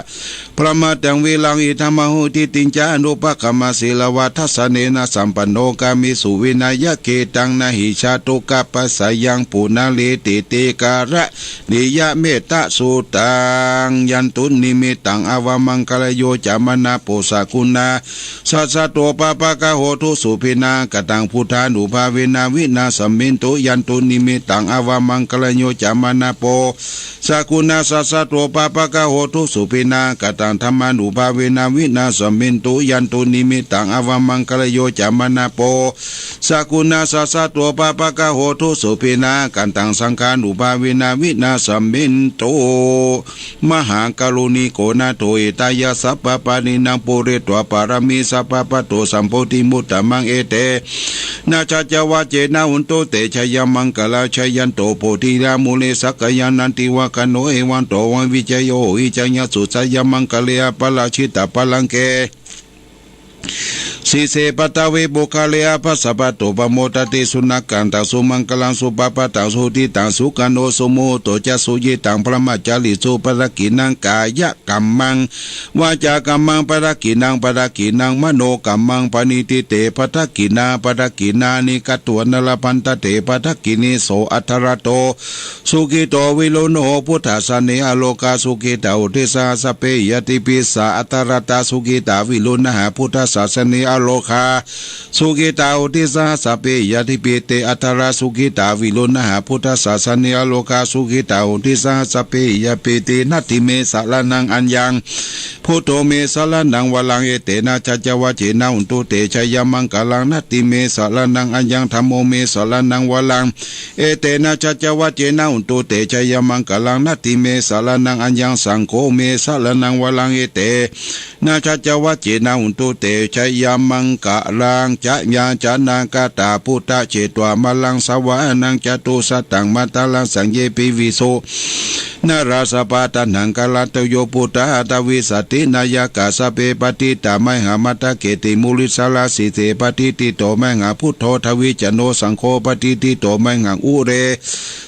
brahmacariyaṃ viraṃ iddhamahu diṭṭhiñca anupagamma sīlavā dassanena sampanno kāmesu vineyya gedhaṃ na hi jātu gabbhaseyyaṃ punaretīti kara ṇīyamettasuttaṃ. Yandunnimittaṃ avamaṅgalayo camanapo sakuṇassa saddo pāpaggaho dussupinaṃ akantaṃ buddhānubhāvena vināsamentu. Yandunnimittaṃ avamaṅgalayo camanapo sakuṇassa saddo pāpaggaho dussupinaṃ akantaṃ dhammānubhāvena vināsamentu. Yandunnimittaṃ avamaṅgalayo camanapo sakuṇassa saddo pāpaggaho dussupinaṃ akantaṃ saṅghānubhāvena vināsamentu. Mahākāruṇiko nātho hitāya sabbapāṇinaṃ pūretvā pāramī sabbā patto sambodhimuttamaṃ. Etena saccavajjena hontu te jayamaṅgalaṃ. Jayanto bodhiyā mūle sakyānaṃ nandivaḍḍhano evaṃ tvaṃ vijayo hohi jayassu jayamaṅgale aparājitapallaṅke sīse paṭhavipokkhare abhāsapaṭo pamodati. Sunakkhattaṃ sumaṅgalaṃ supabhātaṃ suhuṭṭhitaṃ sukhaṇo sumuhutto ca suyiṭṭhaṃ brahmacārisu padakkhiṇaṃ kāyakammaṃ vācākammaṃ padakkhiṇaṃ padakkhiṇaṃ manokammaṃ paṇidhī te padakkhiṇā padakkhiṇāni katvāna labhantatthe padakkhiṇe. So atthaladdho sukhito viruḷho buddhasāsane arogā sukhitā hoti saha sabbehi ñātibhi. Sā atthaladdhā sukhitā viruḷhā buddhasāsane arogā sukhitā hoti saha sabbehi ñātibhi. Te atthaladdhā sukhitā viruḷhā buddhasāsane arogā sukhitā hoti saha sabbehi ñātibhi. Natthi me saraṇaṃ aññaṃ, buddho me saraṇaṃ varaṃ. Etena saccavajjena hontu te jayamaṅgalaṃ. Natthi me saraṇaṃ aññaṃ, dhammo me saraṇaṃ varaṃ. Etena saccavajjena hontu te jayamaṅgalaṃ. Natthi me saraṇaṃ aññaṃ, saṅgho me saraṇaṃ varaṃ. Etena saccavajjena hontu te jayamaṅgalaṃ. Jayāsanāgatā buddhā jetvā māraṃ savāhanaṃ catusaccāmantaraṃ saññe piviṃsu narāsabhā. Taṇhaṅkarādayo buddhā aṭṭhavīsati nāyakā sabbe patiṭṭhā mayhaṃ matthake te munissarā. Sīse patiṭṭhito mayhaṃ buddho dvijjano saṅgho patiṭṭhito mayhaṃ ure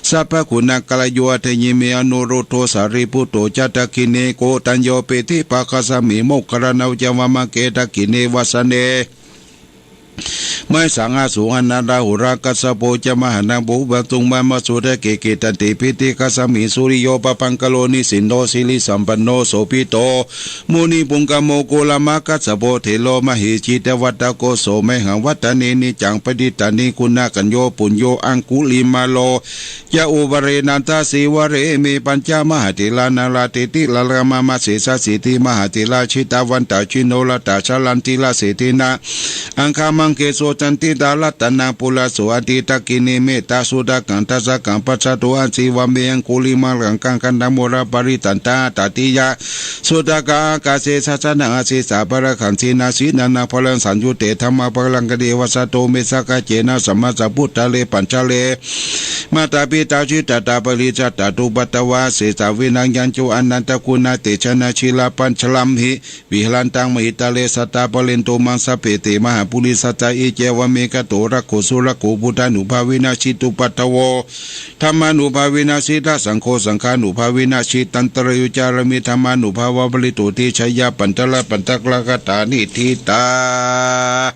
sabbaguṇākaraṇo. Hadaye me anuruddho sārīputto ca dakkhiṇe koṇḍañño piṭṭhibhāgasmiṃ moggallāno ca vāmake. Dakkhiṇe vasane mayhaṃ āsuṃ ānandarāhulā kassapo ca mahānāmo ubhāsuṃ vāmasotake. Kittati piṭṭhibhāgasmiṃ suriyo pabhaṅkaro nisinno sirisampanno sobhito munipuṅgavo. Kumārakassapo thero mahesī cittavādako so mayhaṃ vadane niccaṃ patiṭṭhāhi guṇākaṇṇo. Puṇṇo aṅgulimālo ca upavhare nandasīvalī me pañca mahātherā nalāṭe tilakā mama. Sesāsīti mahātherā jitavantā jinorrathā jayanti rājasena aṅgamaṅgesu saṇṭhitā. Ratanaṃ purato āsi dakkhiṇe mettasuttakaṃ dhajaggaṃ pacchato āsi vāme aṅgulimālaṃ. Kaṇhaṃ modamānā parittaṃ tathāgataṃ suddhakā ākāse sassānamāsi sabbaraṅgā jinasīlena balaṃ saṃyuttā dhammapālakattā. Vasato me sakiccena saha sambuddhāre pañjare mātā pitā jihatā paricchitā tuvaṭṭhavā. Asesā vinayaṃ yo anantaguṇatejena sīlabbā jaramhi viharantaṃ mahītale sadā pālentu maṃ sabbe te mahāpurisāsabhā. Iccevaṃ me kato rakkho surakkho buddhānubhāvena jitupaddavo dhammānubhāvena jitasaṅgho saṅghānubhāvena jitantarāyo cārāmi dhammānubhāvapālito ti jaya pattala pattala kaṭhāni ṭhitā.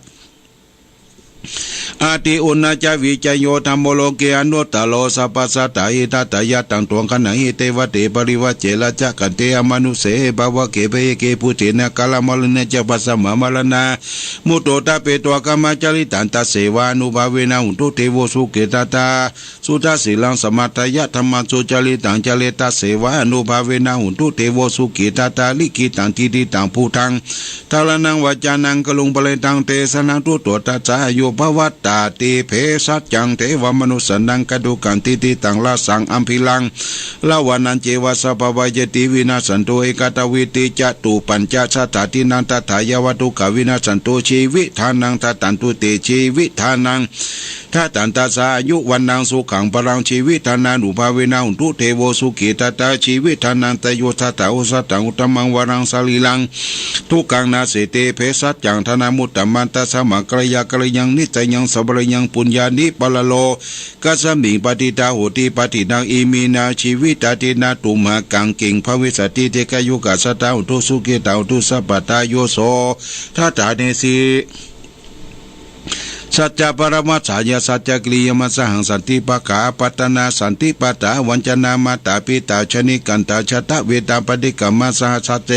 Ati uṇhassa vijayo dhammo loke anuttaro sabbasattahitatthāya taṃ tuvaṃ gaṇhāhi devate parivaje rājadakkhiṇe amanussehi pāvake pāvake bhūte nāgānaṃ mārānaṃ ca bhasmā mārānamutto tāpetvā kāmācarittaṃ tasseva ānubhāvena hotu devo sukhitattā suddhasīlaṃ samādāya dhammaṃ sucaritaṃ care tasseva ānubhāvena hotu devo sukhitattā likkhitaṃ cintitaṃ buddhaṃ dhāraṇaṃ vācanaṃ guruṃ paranitaṃ desanaṃ tutvā tassa yo ภวัตตาติ เภสัจจัง เทวมนุสสานัง ขันตุกัง ทิฏฐิตัง รสสัง อัมภิรัง รวณัญเจวะ สัพพะวายาติ วินาสสันตุ เอกาทาวิติ จตุปัญจะชาตาทินัง ทัฏฐายาวะ ทุกขาวินาสสันตุ ชีวิตานัง ทัฏฐันตุเต ชีวิตานัง ทัฏฐันตัสสะ อายุ วัณณัง สุขัง พลัง ชีวิตานานุภาเวนะ โหนตุ เทโว สุขี ทัตตา ชีวิตานัง ตะโย ทัฏฐา โอ ทัฏฐัง อุตตมัง วรัง สรีรัง ทุกขัง นาสเสติ เภสัจจัง ทานามุตตมัน ตัสสะ มะ กัลยา กัลยัง นิสสยัง สัพพะยัง ปุญญานิ ปะระโลกัสมิง ปะทิฏฐา โหติ ปะทิฏฐัง อิมินา ชีวิตาทินา ตุมหากัง กิง ภะวิสสติ ดีฆายุกัสสะ ทา โหนตุ สุขิตา โหนตุ สัพพะทา โย โส ทัฏฐา เนสิ สัจจะ ปะระมัฏฐายะ สัจจะ กิริยามัสสะหัง สันติปะขา ปัตตานา สันติปะตา วัญจนา มาตา ปิตา ชะนิกันตา ชะตะเวตา ปะฏิกรรมะ สหัสสะเต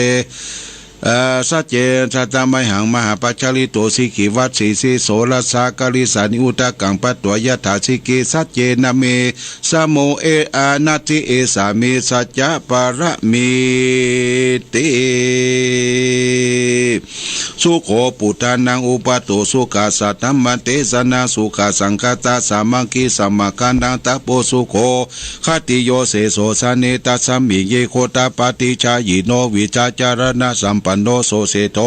เอ่อ สัจเจ สัตตะมะหัง มหาปัจจาริโต สีขีวัสสี สีโสรสสา กาลิสานิ อุทะกัง ปะตวะ ยะถา สีขี สัจเจนะ เม สะโม เอ อานัตถิ เอสามิ สัจจะ ปะระมีติ สุโข ปุทธานัง อุปาโต สุขัสสะ ธัมมะเตสนา สุขัสสังฆัตตา สามัคคี สมัคคานัง ตะโป สุโข ขัตติโย เสโส สะเน ตัสสะมิง เยโค ตะปะติ ชายิโน วิชชาจารณะสัมปันโน โสเสโถ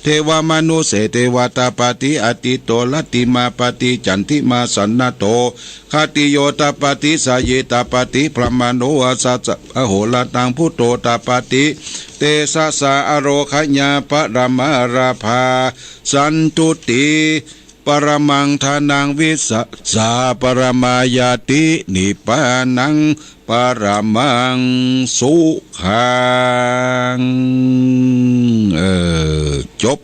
เทวะมนุสเส เทวะ ตะปะติ อะติตโต รัตติมา ปะติ จันติมา สันนะโถ ขัตติโย ตะปะติ สะเย ตะปะติ พรหมาโน อะสสะ อโหระตัง พุทโธ ตะปะติ เตสะสะ อโรคะยา ปะระมาราภา สันตุติ ปะระมังทานัง วิสสา ปะระมายาติ นิปปานัง ปะระมัง สุขัง เออ จบ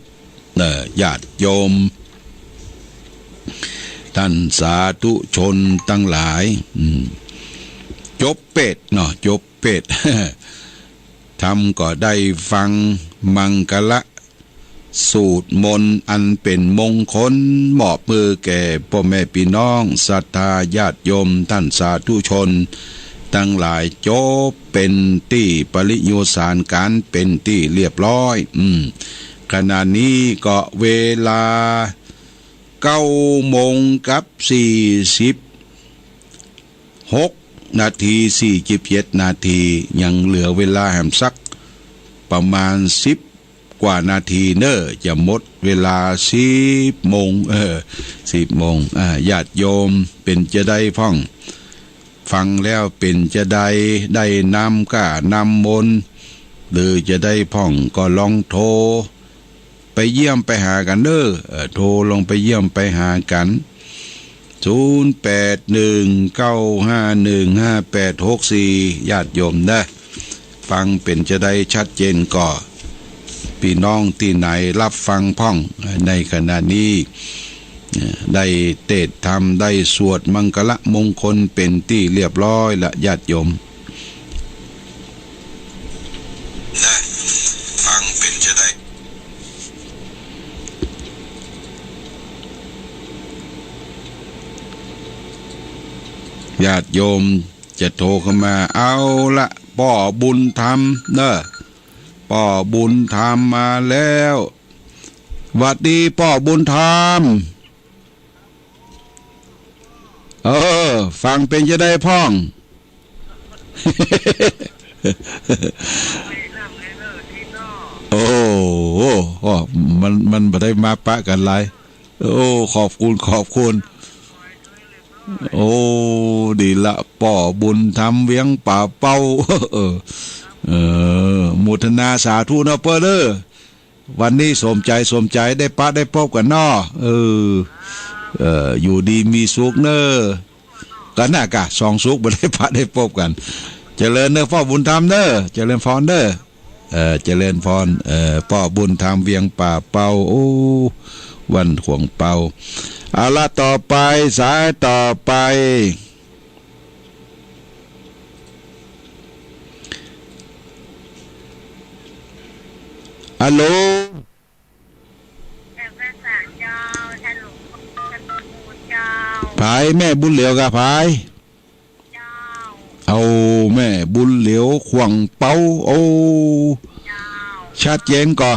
เออ ญาติโยม ท่านสาธุชนตังหลาย อืม จบเปตเนาะ จบเปต ธรรมก็ได้ฟัง มังคละ สูตรมนต์อันเป๋นมงคล มอบหื้อแก่ป้อแม่ปี้น้องศรัทธาญาติโยมต้านสาธุชนตังหลาย จบเป๋นตี้ปริโยสารกั๋นเป๋นตี้เรียบร้อย อืม ขณะนี้ก็เวลาเก้าโมงกับสี่สิบหกนาที สี่สิบเจ็ดนาที ยังเหลือเวลาแหมสักประมาณสิบกว่านาทีเน่อ จะหมดเวลาสิบโมง เออ สิบโมง อ่า ญาติโยมเป๋นจาใดพ่อง ฟังแล้วเป๋นจาใด ได้นำก้านำมนต์ หรือจาใดพ่องก็ลองโทรไปเยี่ยมไปหากั๋นเน่อ เออ โทรลองไปเยี่ยมไปหากั๋น ศูนย์แปดหนึ่ง เก้าห้าหนึ่ง ห้าแปดหกสี่ ญาติโยมเน่อ ฟังเป๋นจาใดชัดเจนก่อ ปี้น้องตี้ไหนฮับฟังพ่อง ในขณะนี้ ได้เตสน์ธรรม ได้สวดมังคละมงคลเป๋นตี้เรียบร้อยละ ญาติโยม นะ ฟังเป๋นจาใด ญาติโยมจะโทรเข้ามา เอาละ ป้อบุญธรรมเน่อ ป้อบุญธรรมมาแล้ว หวัดดีป้อบุญธรรม เออ ฟังเป๋นจาใดพ่อง โอ้โห มัน มันบ่ได้มาปะกั๋นหลาย โอ้ ขอบคุณ ขอบคุณ โอ้ ดีละ ป้อบุญธรรมเวียงป่าเป้า เออ เออ โมทนาสาธุเนาะเปิ้นเอ้อ วันนี้สมใจ๋ สมใจ๋ ได้ปะได้ปบกั๋นเนาะ เออ เออ อยู่ดีมีสุขเน่อ กั๋นน่ะกะ สองสุข บ่ได้ปะได้ปบกั๋น เจริญเน่อป้อบุญธรรมเน่อ เจริญพรเน่อ เออ เจริญพร เออ ป้อบุญธรรมเวียงป่าเป้า โอ้ บ้านขวางเป้า เอาละ ต่อไป สายต่อไป ฮัลโหล เจ้า ผาย แม่บุญเหลียวกะผาย เจ้า เอา แม่บุญเหลียวขวางเป้า โอ้ เจ้า ชัดเจนก่อ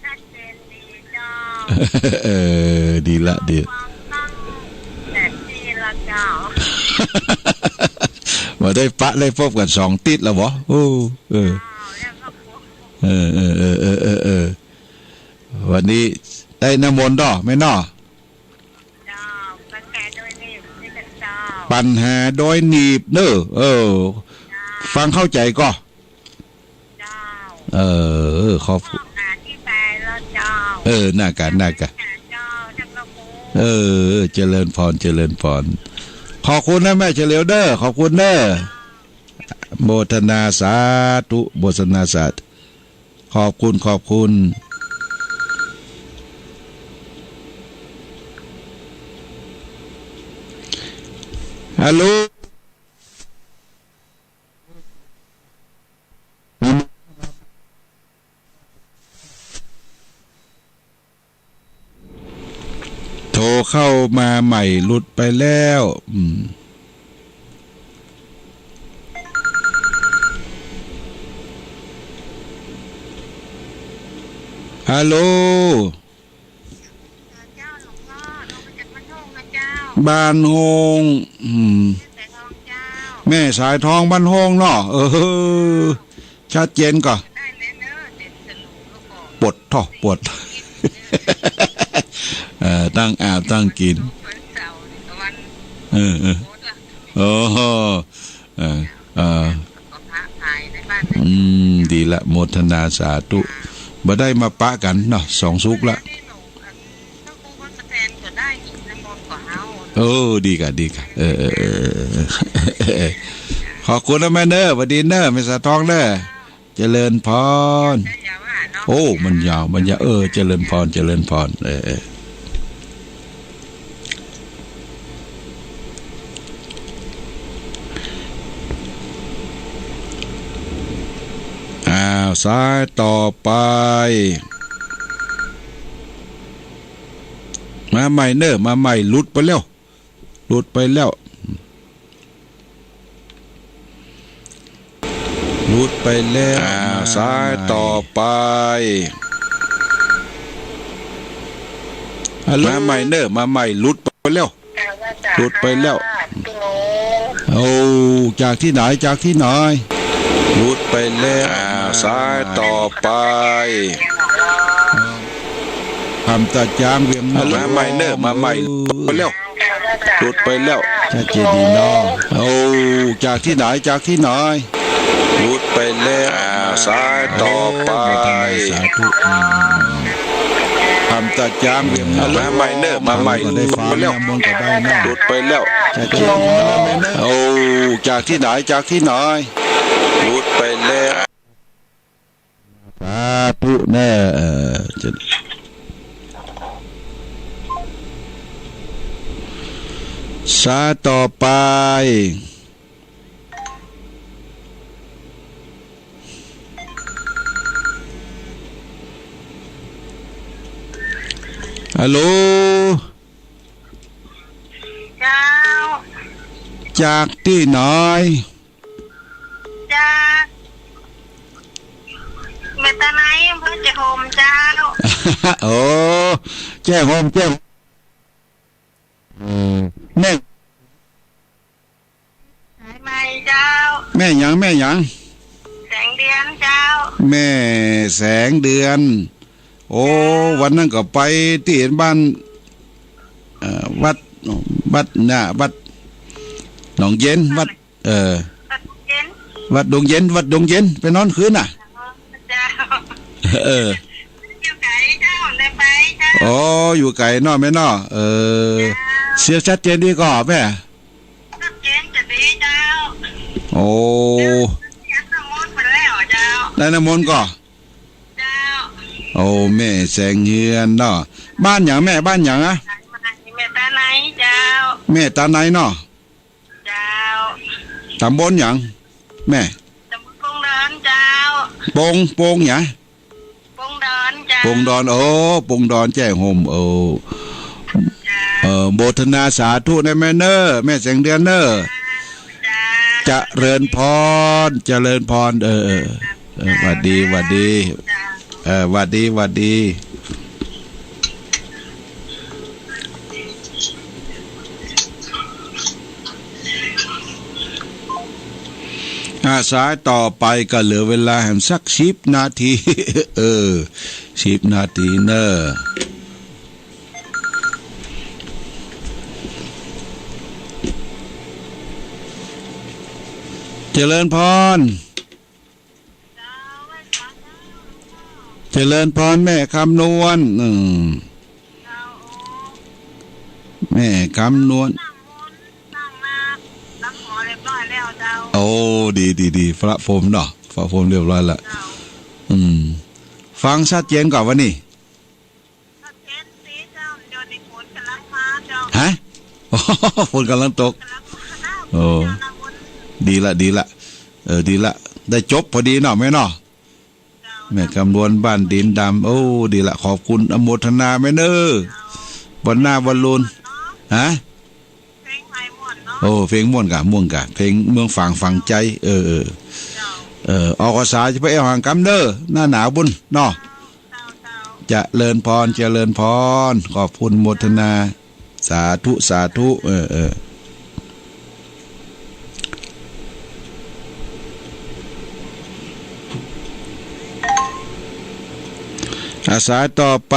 ชัดเจนดีเจ้า เออ ดีละ ดี แบบนี้ละเจ้า บ่ได้ปะได้ปบกั๋นสองติ๊ดแล้วบ่ โอ้ เออ เออ วันนี้ได้น้ำมนต์เนาะ แม่เนาะ เจ้า ปันแหโดยหนีบนี่เจ้า ปันแหโดยหนีบเนอะ เออ เจ้า ฟังเข้าใจ๋ก่อ เจ้า เออ ขอบ ออกหาตี้ไปแล้วเจ้า เออ น่ากะ น่ากะ เจ้า เจ้าพระคุณ เออ เจริญพร เจริญพร ขอบคุณนะแม่เฉลียวเด้อ ขอบคุณเด้อ โมทนาสาธุ โมทนาสาธุ ขอบคุณ ขอบคุณ ฮัลโหล โทรเข้ามาใหม่หลุดไปแล้ว อืม ฮัลโหล เจ้าหลวงพ่อ โทรมาจากบ้านโฮงนะเจ้า บ้านโฮง อืม แม่สายทองเจ้า แม่สายทองบ้านโฮงเนาะ เออ ชัดเจนก่อ ได้แล้วเนอะ เดี๋ยวสรุปแล้วก็ ปวดท้อง ปวด เออ ตั้งอาบ ตั้งกิ๋น วันเสาร์นี่ก็วัน เออ เออ โอ๊ตล่ะ โอ้โห เออ เออ ก็พระพายในบ้าน อืม ดีละ โมทนาสาธุ บ่ได้มาปะกั๋นเนาะ สองสุขละ นี่หนู อัน พระครูวัดสะแตนก็ได้กิ๋นน้ำมนต์กว่าเฮา เออ ดีกะ ดีกะ เออ เออ เออ เออ ขอบคุณนะแม่เนอะ หวัดดีเนอะ แม่สายทองเนอะ เจริญพร โอ้ มันยาว มันยาว เออ เจริญพร เจริญพร เออ เออ อ้าว สายต่อไป มาใหม่เนอะ มาใหม่ หลุดไปแล้ว หลุดไปแล้ว หลุดไปแล้ว อ้าว สายต่อไป ฮัลโหล มาใหม่เนอะ มาใหม่ หลุดไปแล้ว หลุดไปแล้ว โอ้ จากตี้ไหน จากตี้ไหน หลุดไปแล้ว อ้าว สายต่อไป อำตาจ๊างเวียง ฮัลโหล มาใหม่เนอะ มาใหม่ หลุดไปแล้ว หลุดไปแล้ว ชัดเจนดีเนาะ โอ้ จากตี้ไหน จากตี้ไหน หลุดไปแล้ว อ้าว สายต่อไป โอ้ โมทนาสาธุ อืม อืม อืม อำตาจ๊างเวียง ฮัลโหล มาใหม่เนอะ มาใหม่ ก็ได้ฟัง หลุดไปแล้ว น้ำมนต์ก็ได้เนาะ หลุดไปแล้ว ชัดเจนดีเนาะ โอ้ จากตี้ไหน จากตี้ไหน หลุดไปแล้ว สาธุเนอะ เออ จะ สายต่อไป ฮัลโหล เจ้า จากตี้ไหน จากแม่ตาไน อำเภอแจ้ห่มเจ้า โอ้ แจ้ห่ม แจ้ห่ม เออ แม่ สายใหม่เจ้า แม่หยัง แม่หยัง แสงเดือนเจ้า แม่แสงเดือน โอ้ เจ้า วันนั้นก็ไปตี้บ้าน เอ่อ วัด วัดน่ะ วัดหนองเย็น วัด เออ วัดดงเย็น วัดดงเย็น วัดดงเย็น ไปนอนคืนน่ะ อ๋อ เจ้า เออ อยู่ไก๋เจ้า ได้ไปเจ้า อ๋อ อยู่ไก๋เนาะแม่เนาะ เออ เจ้า เสียงชัดเจนดีก่อแม่ ชัดเจนจะดีเจ้า โอ้ เดี๋ยวฉันน้ำมนต์ไปแล้วเจ้า ได้น้ำมนต์ก่อ เจ้า โอ้ แม่แสงเฮือนเนาะ บ้านหยังแม่ บ้านหยังอะ แม่ตาไนเจ้า แม่ตาไนเนาะ เจ้า ตำบลหยังแม่ ตำบลปงดอนเจ้า ปง ปงหยัง ปงดอนเจ้า ปงดอน โอ้ ปงดอนแจ้ห่ม โอ้ เจ้า เออ โมทนาสาธุนะแม่เน่อ แม่แสงเดือนเน่อ เจ้า เจริญพร เจริญพร เออ เออ เออ หวัดดี หวัดดี เจ้า เออ หวัดดี หวัดดี อ่ะ สายต่อไปก็เหลือเวลาแหมสักสิบนาที เออ สิบนาทีเน่อ เจริญพร เจริญพรแม่คำนวณ อืม แม่คำนวณ โอ้ ดี ดี ดี ประพรมเนาะ ประพรมเรียบร้อยละ อืม ฟังชัดเจนก่อนวะนี่ ฮะ ฝนกำลังตก โอ้ ดีละ ดีละ เออ ดีละ ได้จบพอดีเนาะแม่เนาะ แม่คำนวณบ้านดินดำ โอ้ ดีละ ขอบคุณ อนุโมทนาแม่เน่อ วันหน้าวันลุน ฮะ โอ้ เพลงม่วนก่ะ ม่วนก่ะ เพลงเมืองฝางฝังใจ เออ เออ เออ ออกภาษาจะไปแอวหางกำเน่อ หน้าหนาวบุญเนาะ เจริญพร เจริญพร ขอบคุณ อนุโมทนา สาธุ สาธุ เออ เออ อ่ะ สายต่อไป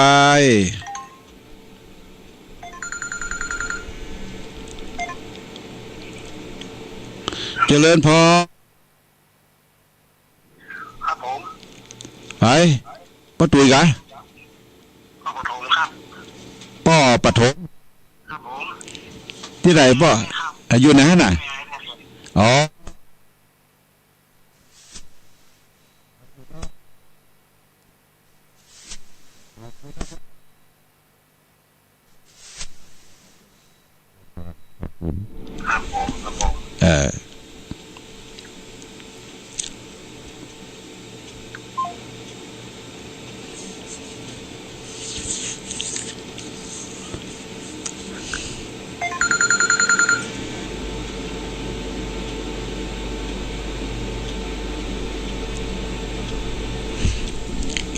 เจริญพร ครับผม ไผ ป้อตุ๋ยกะ ป้อปฐมครับ ป้อปฐม ครับผม ตี้ไหนป้อ ครับ อ่ะ อยู่ไหนน่ะ อ๋อ ครับผม ครับผม เออ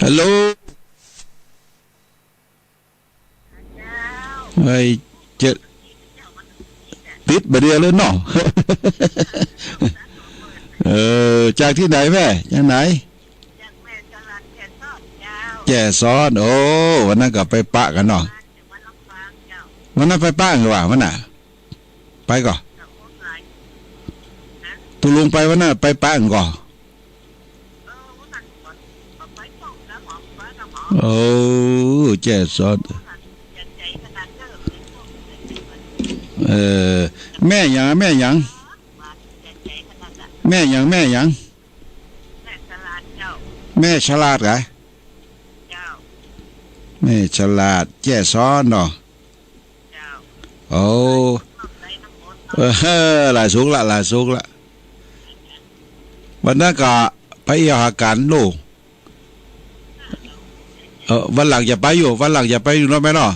ฮัลโหล ไอ้เจ๊ะ ติดบ่าเดี่ยวเลยเนาะ เออ จากตี้ไหนแม่ จากไหน แจ้ซ้อน โอ้ วันนั้นก็ไปปะกั๋นเนาะ วันนั้นไปปะกั๋นกว่า วันน่ะ ไปก่อ ตกลงไปวันนั้นไปปะกั๋นก่อ โอ้ แจ้ซ้อน เออ แม่หยัง แม่หยัง แม่หยัง แม่หยัง แม่ฉลาดกะ แม่ฉลาด แจ้ซ้อนเนาะ โอ้ เออ หลายสุขละ หลายสุขละ วันนั้นก็ไปเอี่ยวหากั๋นลูก เออ วันหลังจะไปอยู่ วันหลังจะไปอยู่เนาะแม่เนาะ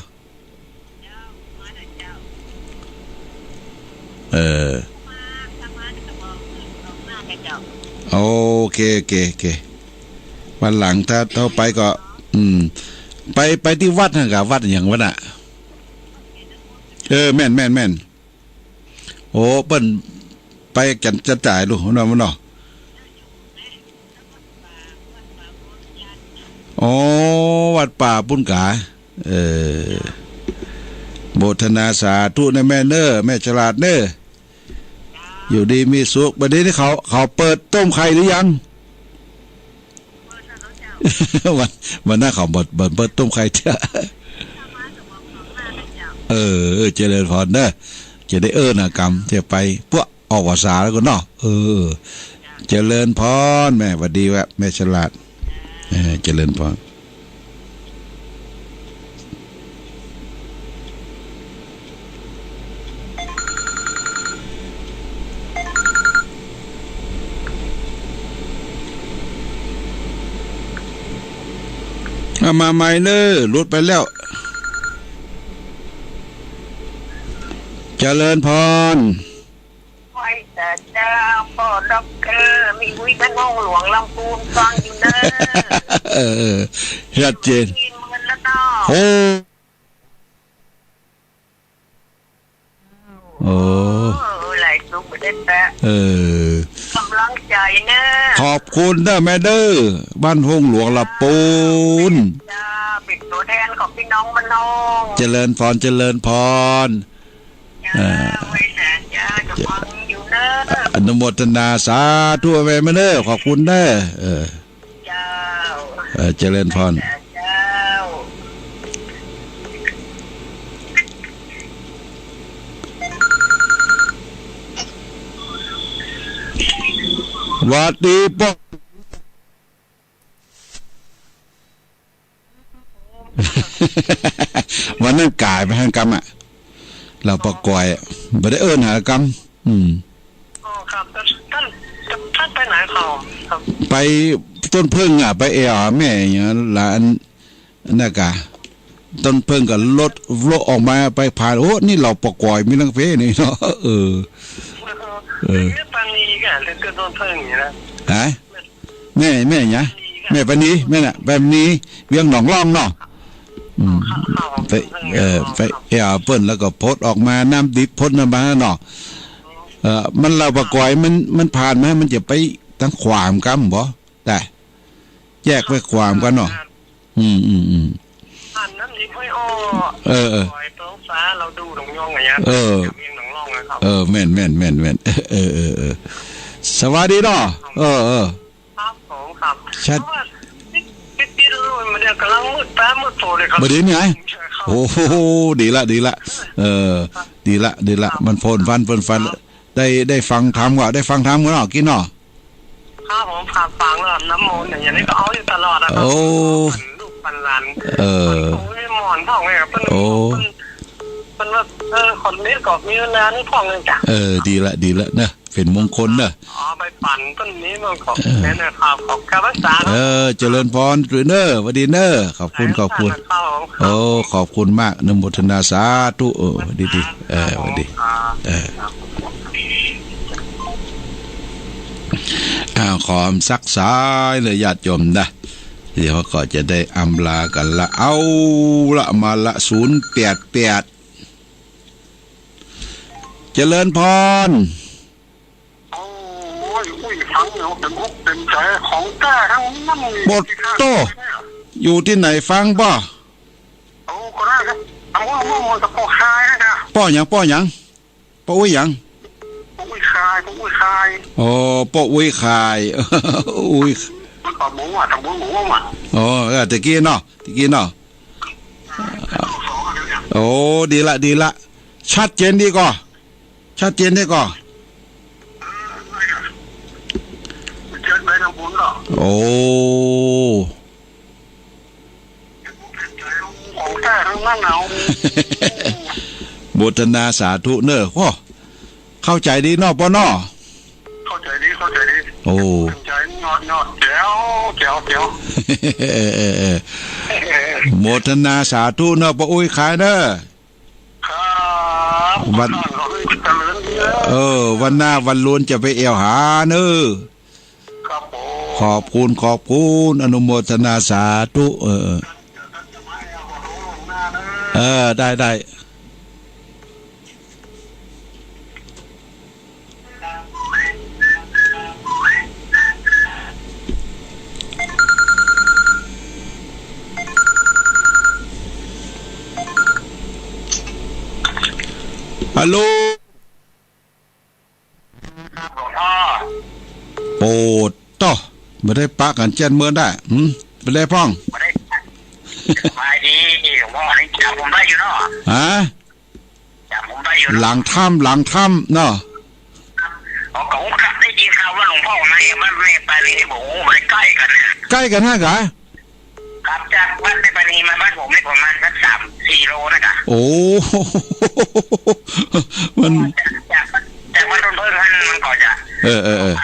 เออ โอเค โอเค โอเค วันหลังถ้า ถ้าไปก็ อืม ไป ไปตี้วัดหั้นกะ วัดหยังวะน่ะ เออ แม่น แม่น แม่น โอ้ เปิ้นไปกั๋นจะจ๋ายลูกเนาะ เนาะ อ๋อ วัดป่าปุ้นกา เออ โมทนาสาธุนะแม่เน่อ แม่ฉลาดเน่อ อยู่ดีมีสุข บัดนี้นี่เขา เขาเปิดต้มไข่หรือยัง วัน วันนั้นเขาบ่ บ่เปิดต้มไข่เตื้อ เออ เออ เจริญพรเน่อ จะได้เออนะกำ จะไป พวกออกภาษาแล้วก็เนาะ เออ เจริญพร แม่ หวัดดีวะ แม่ฉลาด เออ เจริญพร เอามาใหม่เน่อ หลุดไปแล้ว เจริญพร ไหว้สาเจ้า ป้อด็อกเตอร์ มีวุ้ยบ้านม่วงหลวงลำพูนฟังอยู่เน่อ เออ เออ ชัดเจน ได้ยินเหมือนแล้วเนาะ โอ้ โอ้ เออ หลายสุขบ่ได้แปะ เออ กำลัง ใจ๋เน่อ ขอบคุณเน่อแม่เน่อ บ้านห้วยหลวงละปูน เจ้า เป๋นตั๋วแทนของปี้น้องบ้านห้วย เจริญพร เจริญพร เจ้า เอ่อ ไหว้สาเจ้า จะฟังอยู่เน่อ อนุโมทนาสาธุแม่ แม่เน่อ ขอบคุณเน่อ เออ เจ้า เออ เจริญพร เจ้า หวัดดีป้อ วันนั้นก๋ายไปหั้นกำอะ ลาวป่าก๋อยอะ บ่ได้เอิ้นหากำ อืม อ๋อ ครับ ท่าน ท่าน ท่านไปไหนครับ ครับ ไปต้นเผิ้งอะ ไปแอ่วแม่หยังละอัน นั่นกะ ต้นเผิ้งกะรถโละออกมาไปผ่าน โอ้ นี่ลาวป่าก๋อยมีตังเป๋นี่เนาะ เออ เออ เรื่องปานีกะ เรื่องต้นเผิ้งนี่นะ ฮะ แม่ แม่หยัง แม่ปานี แม่น่ะ แม่ปานี เวียงหนองล่องเนาะ อืม ครับ ไป เออ ไปแอ่วเปิ้นแล้วก็พดออกมา น้ำดิบพดน้ำมาเนาะ เออ มันลาวป่าก๋อย มัน มันผ่านมา มันจะไปตังขวางกำบ่ ได้ แยกไปขวางกั๋นเนาะ อืม อืม อืม ผ่านน้ำดิบห้วยอ้อ เออ เออ ป่าก๋อย เปิงฟ้า ลาวดู่ หนองยองอะเนี่ย เออ เวียงหนองล่องอะครับ เออ แม่น แม่น แม่น แม่น เออ เออ เออ สวัสดีเนาะ เออ เออ ครับผม ครับ ชัด เพราะว่าติด ติด ติดรุ่นมาเนี่ย ก๋ำลังมืดฟ้ามืดฝนเลยครับ บ่ดีนี่ไง ครับ โอ้โห ดีละ ดีละ เออ ดีละ ดีละ มันโฟนฟัน โฟนฟัน ครับ ได้ ได้ฟังธรรมก่อ ได้ฟังธรรมก่อเนาะ กิ๋นเนาะ ครับผม ครับ ฟังแล้วน้ำมนต์อย่างนี้ก็เอาอยู่ตลอดนะครับ โอ้ ลูกปันหลาน เออ โอ้ย หมอนพ่องเนี่ย เปิ้น โอ้ เปิ้น เปิ้นว่า เออ คนนี้ก็มีนานพ่องเลยจ้ะ เออ ดีละ ดีละเนอะ เป๋นมงคลเนอะ อ๋อ ไปปันเปิ้นนี้มันก็ เออ แม่นนะครับ ขอบคุณครับ อาจ๋ารย์ เออ เจริญพร เน่อ หวัดดีเน่อ ขอบคุณ ขอบคุณ ครับผม โอ้ ขอบคุณมาก อนุโมทนาสาธุ เออ หวัดดี เออ หวัดดี ครับ เออ ครับ อ้าว ขอสักสายเลยญาติโยมนะ เดี๋ยวก็จะได้อำลากั๋นละ เอาละ มาละ ศูนย์แปดแปด เจริญพร โอ้ย อุ้ย ฟังแล้วเต็มอกเต็มใจ๋ ของแต๊ตังนั้นนี่ โอ้โต้ อยู่ตี้ไหนฟังบ่ โอ้ ก็ได้ครับ ตำบลม่วงมนกับป้อคายนะครับ ป้อหยัง ป้อหยัง ป้ออุ๊ยหยัง ป้ออุ๊ยคาย ป้ออุ๊ยคาย อ๋อ ป้ออุ๊ยคาย อุ๊ย มันปะหมูอ่ะ ตำบลม่วงอ่ะ อ๋อ เออ ตะกี้เนาะ ตะกี้เนาะ โอ้ ดีละ ดีละ ชัดเจนดีก่อ ชัดเจนดีก่อ โอ้ ของแต๊ตังนั้นเอา โมทนาสาธุเน่อ โอ้ เข้าใจ๋ดีเนาะ ป้อเนาะ เข้าใจ๋ดี เข้าใจ๋ดี โอ้ ใจ๋ยอด ยอด แจ๋ว แจ๋ว แจ๋ว เออ เออ เออ โมทนาสาธุเนาะ ป้ออุ๊ยคายเน่อ ครับ วัน ขอให้เจริญเน่อ เออ วันหน้าวันฮุนจะไปแอ่วหาเน่อ ครับผม ขอบคุณ ขอบคุณ อนุโมทนาสาธุ เออ เออ ได้ ได้ ฮัลโหล ครับหลวงพ่อ โอ้โต้ บ่ได้ปะกั๋นเจียนเมินได้ หืม เป๋นไรพ่อง บ่ได้ สบายดี หลวงพ่อ นี่จ๋ำผมได้อยู่เนาะ ฮะ จ๋ำผมได้อยู่เนาะ หลังถ้ำ หลังถ้ำเนาะ อ๋อ ก็ผมกลับได้ยินข่าวว่าหลวงพ่อมาเนี่ย มันไม่ไปเลย บอก โอ้ มันใกล้กั๋นเนี่ย ใกล้กั๋นฮะกะ ครับจากบ้านแม่ปานีมาบ้านผมนี่ประมาณสักสามสี่โลนะกะ โอ้ มัน จาก จาก จากบ้านต้นเผิ้งหั้นมันก็จะ เออ เออ เออ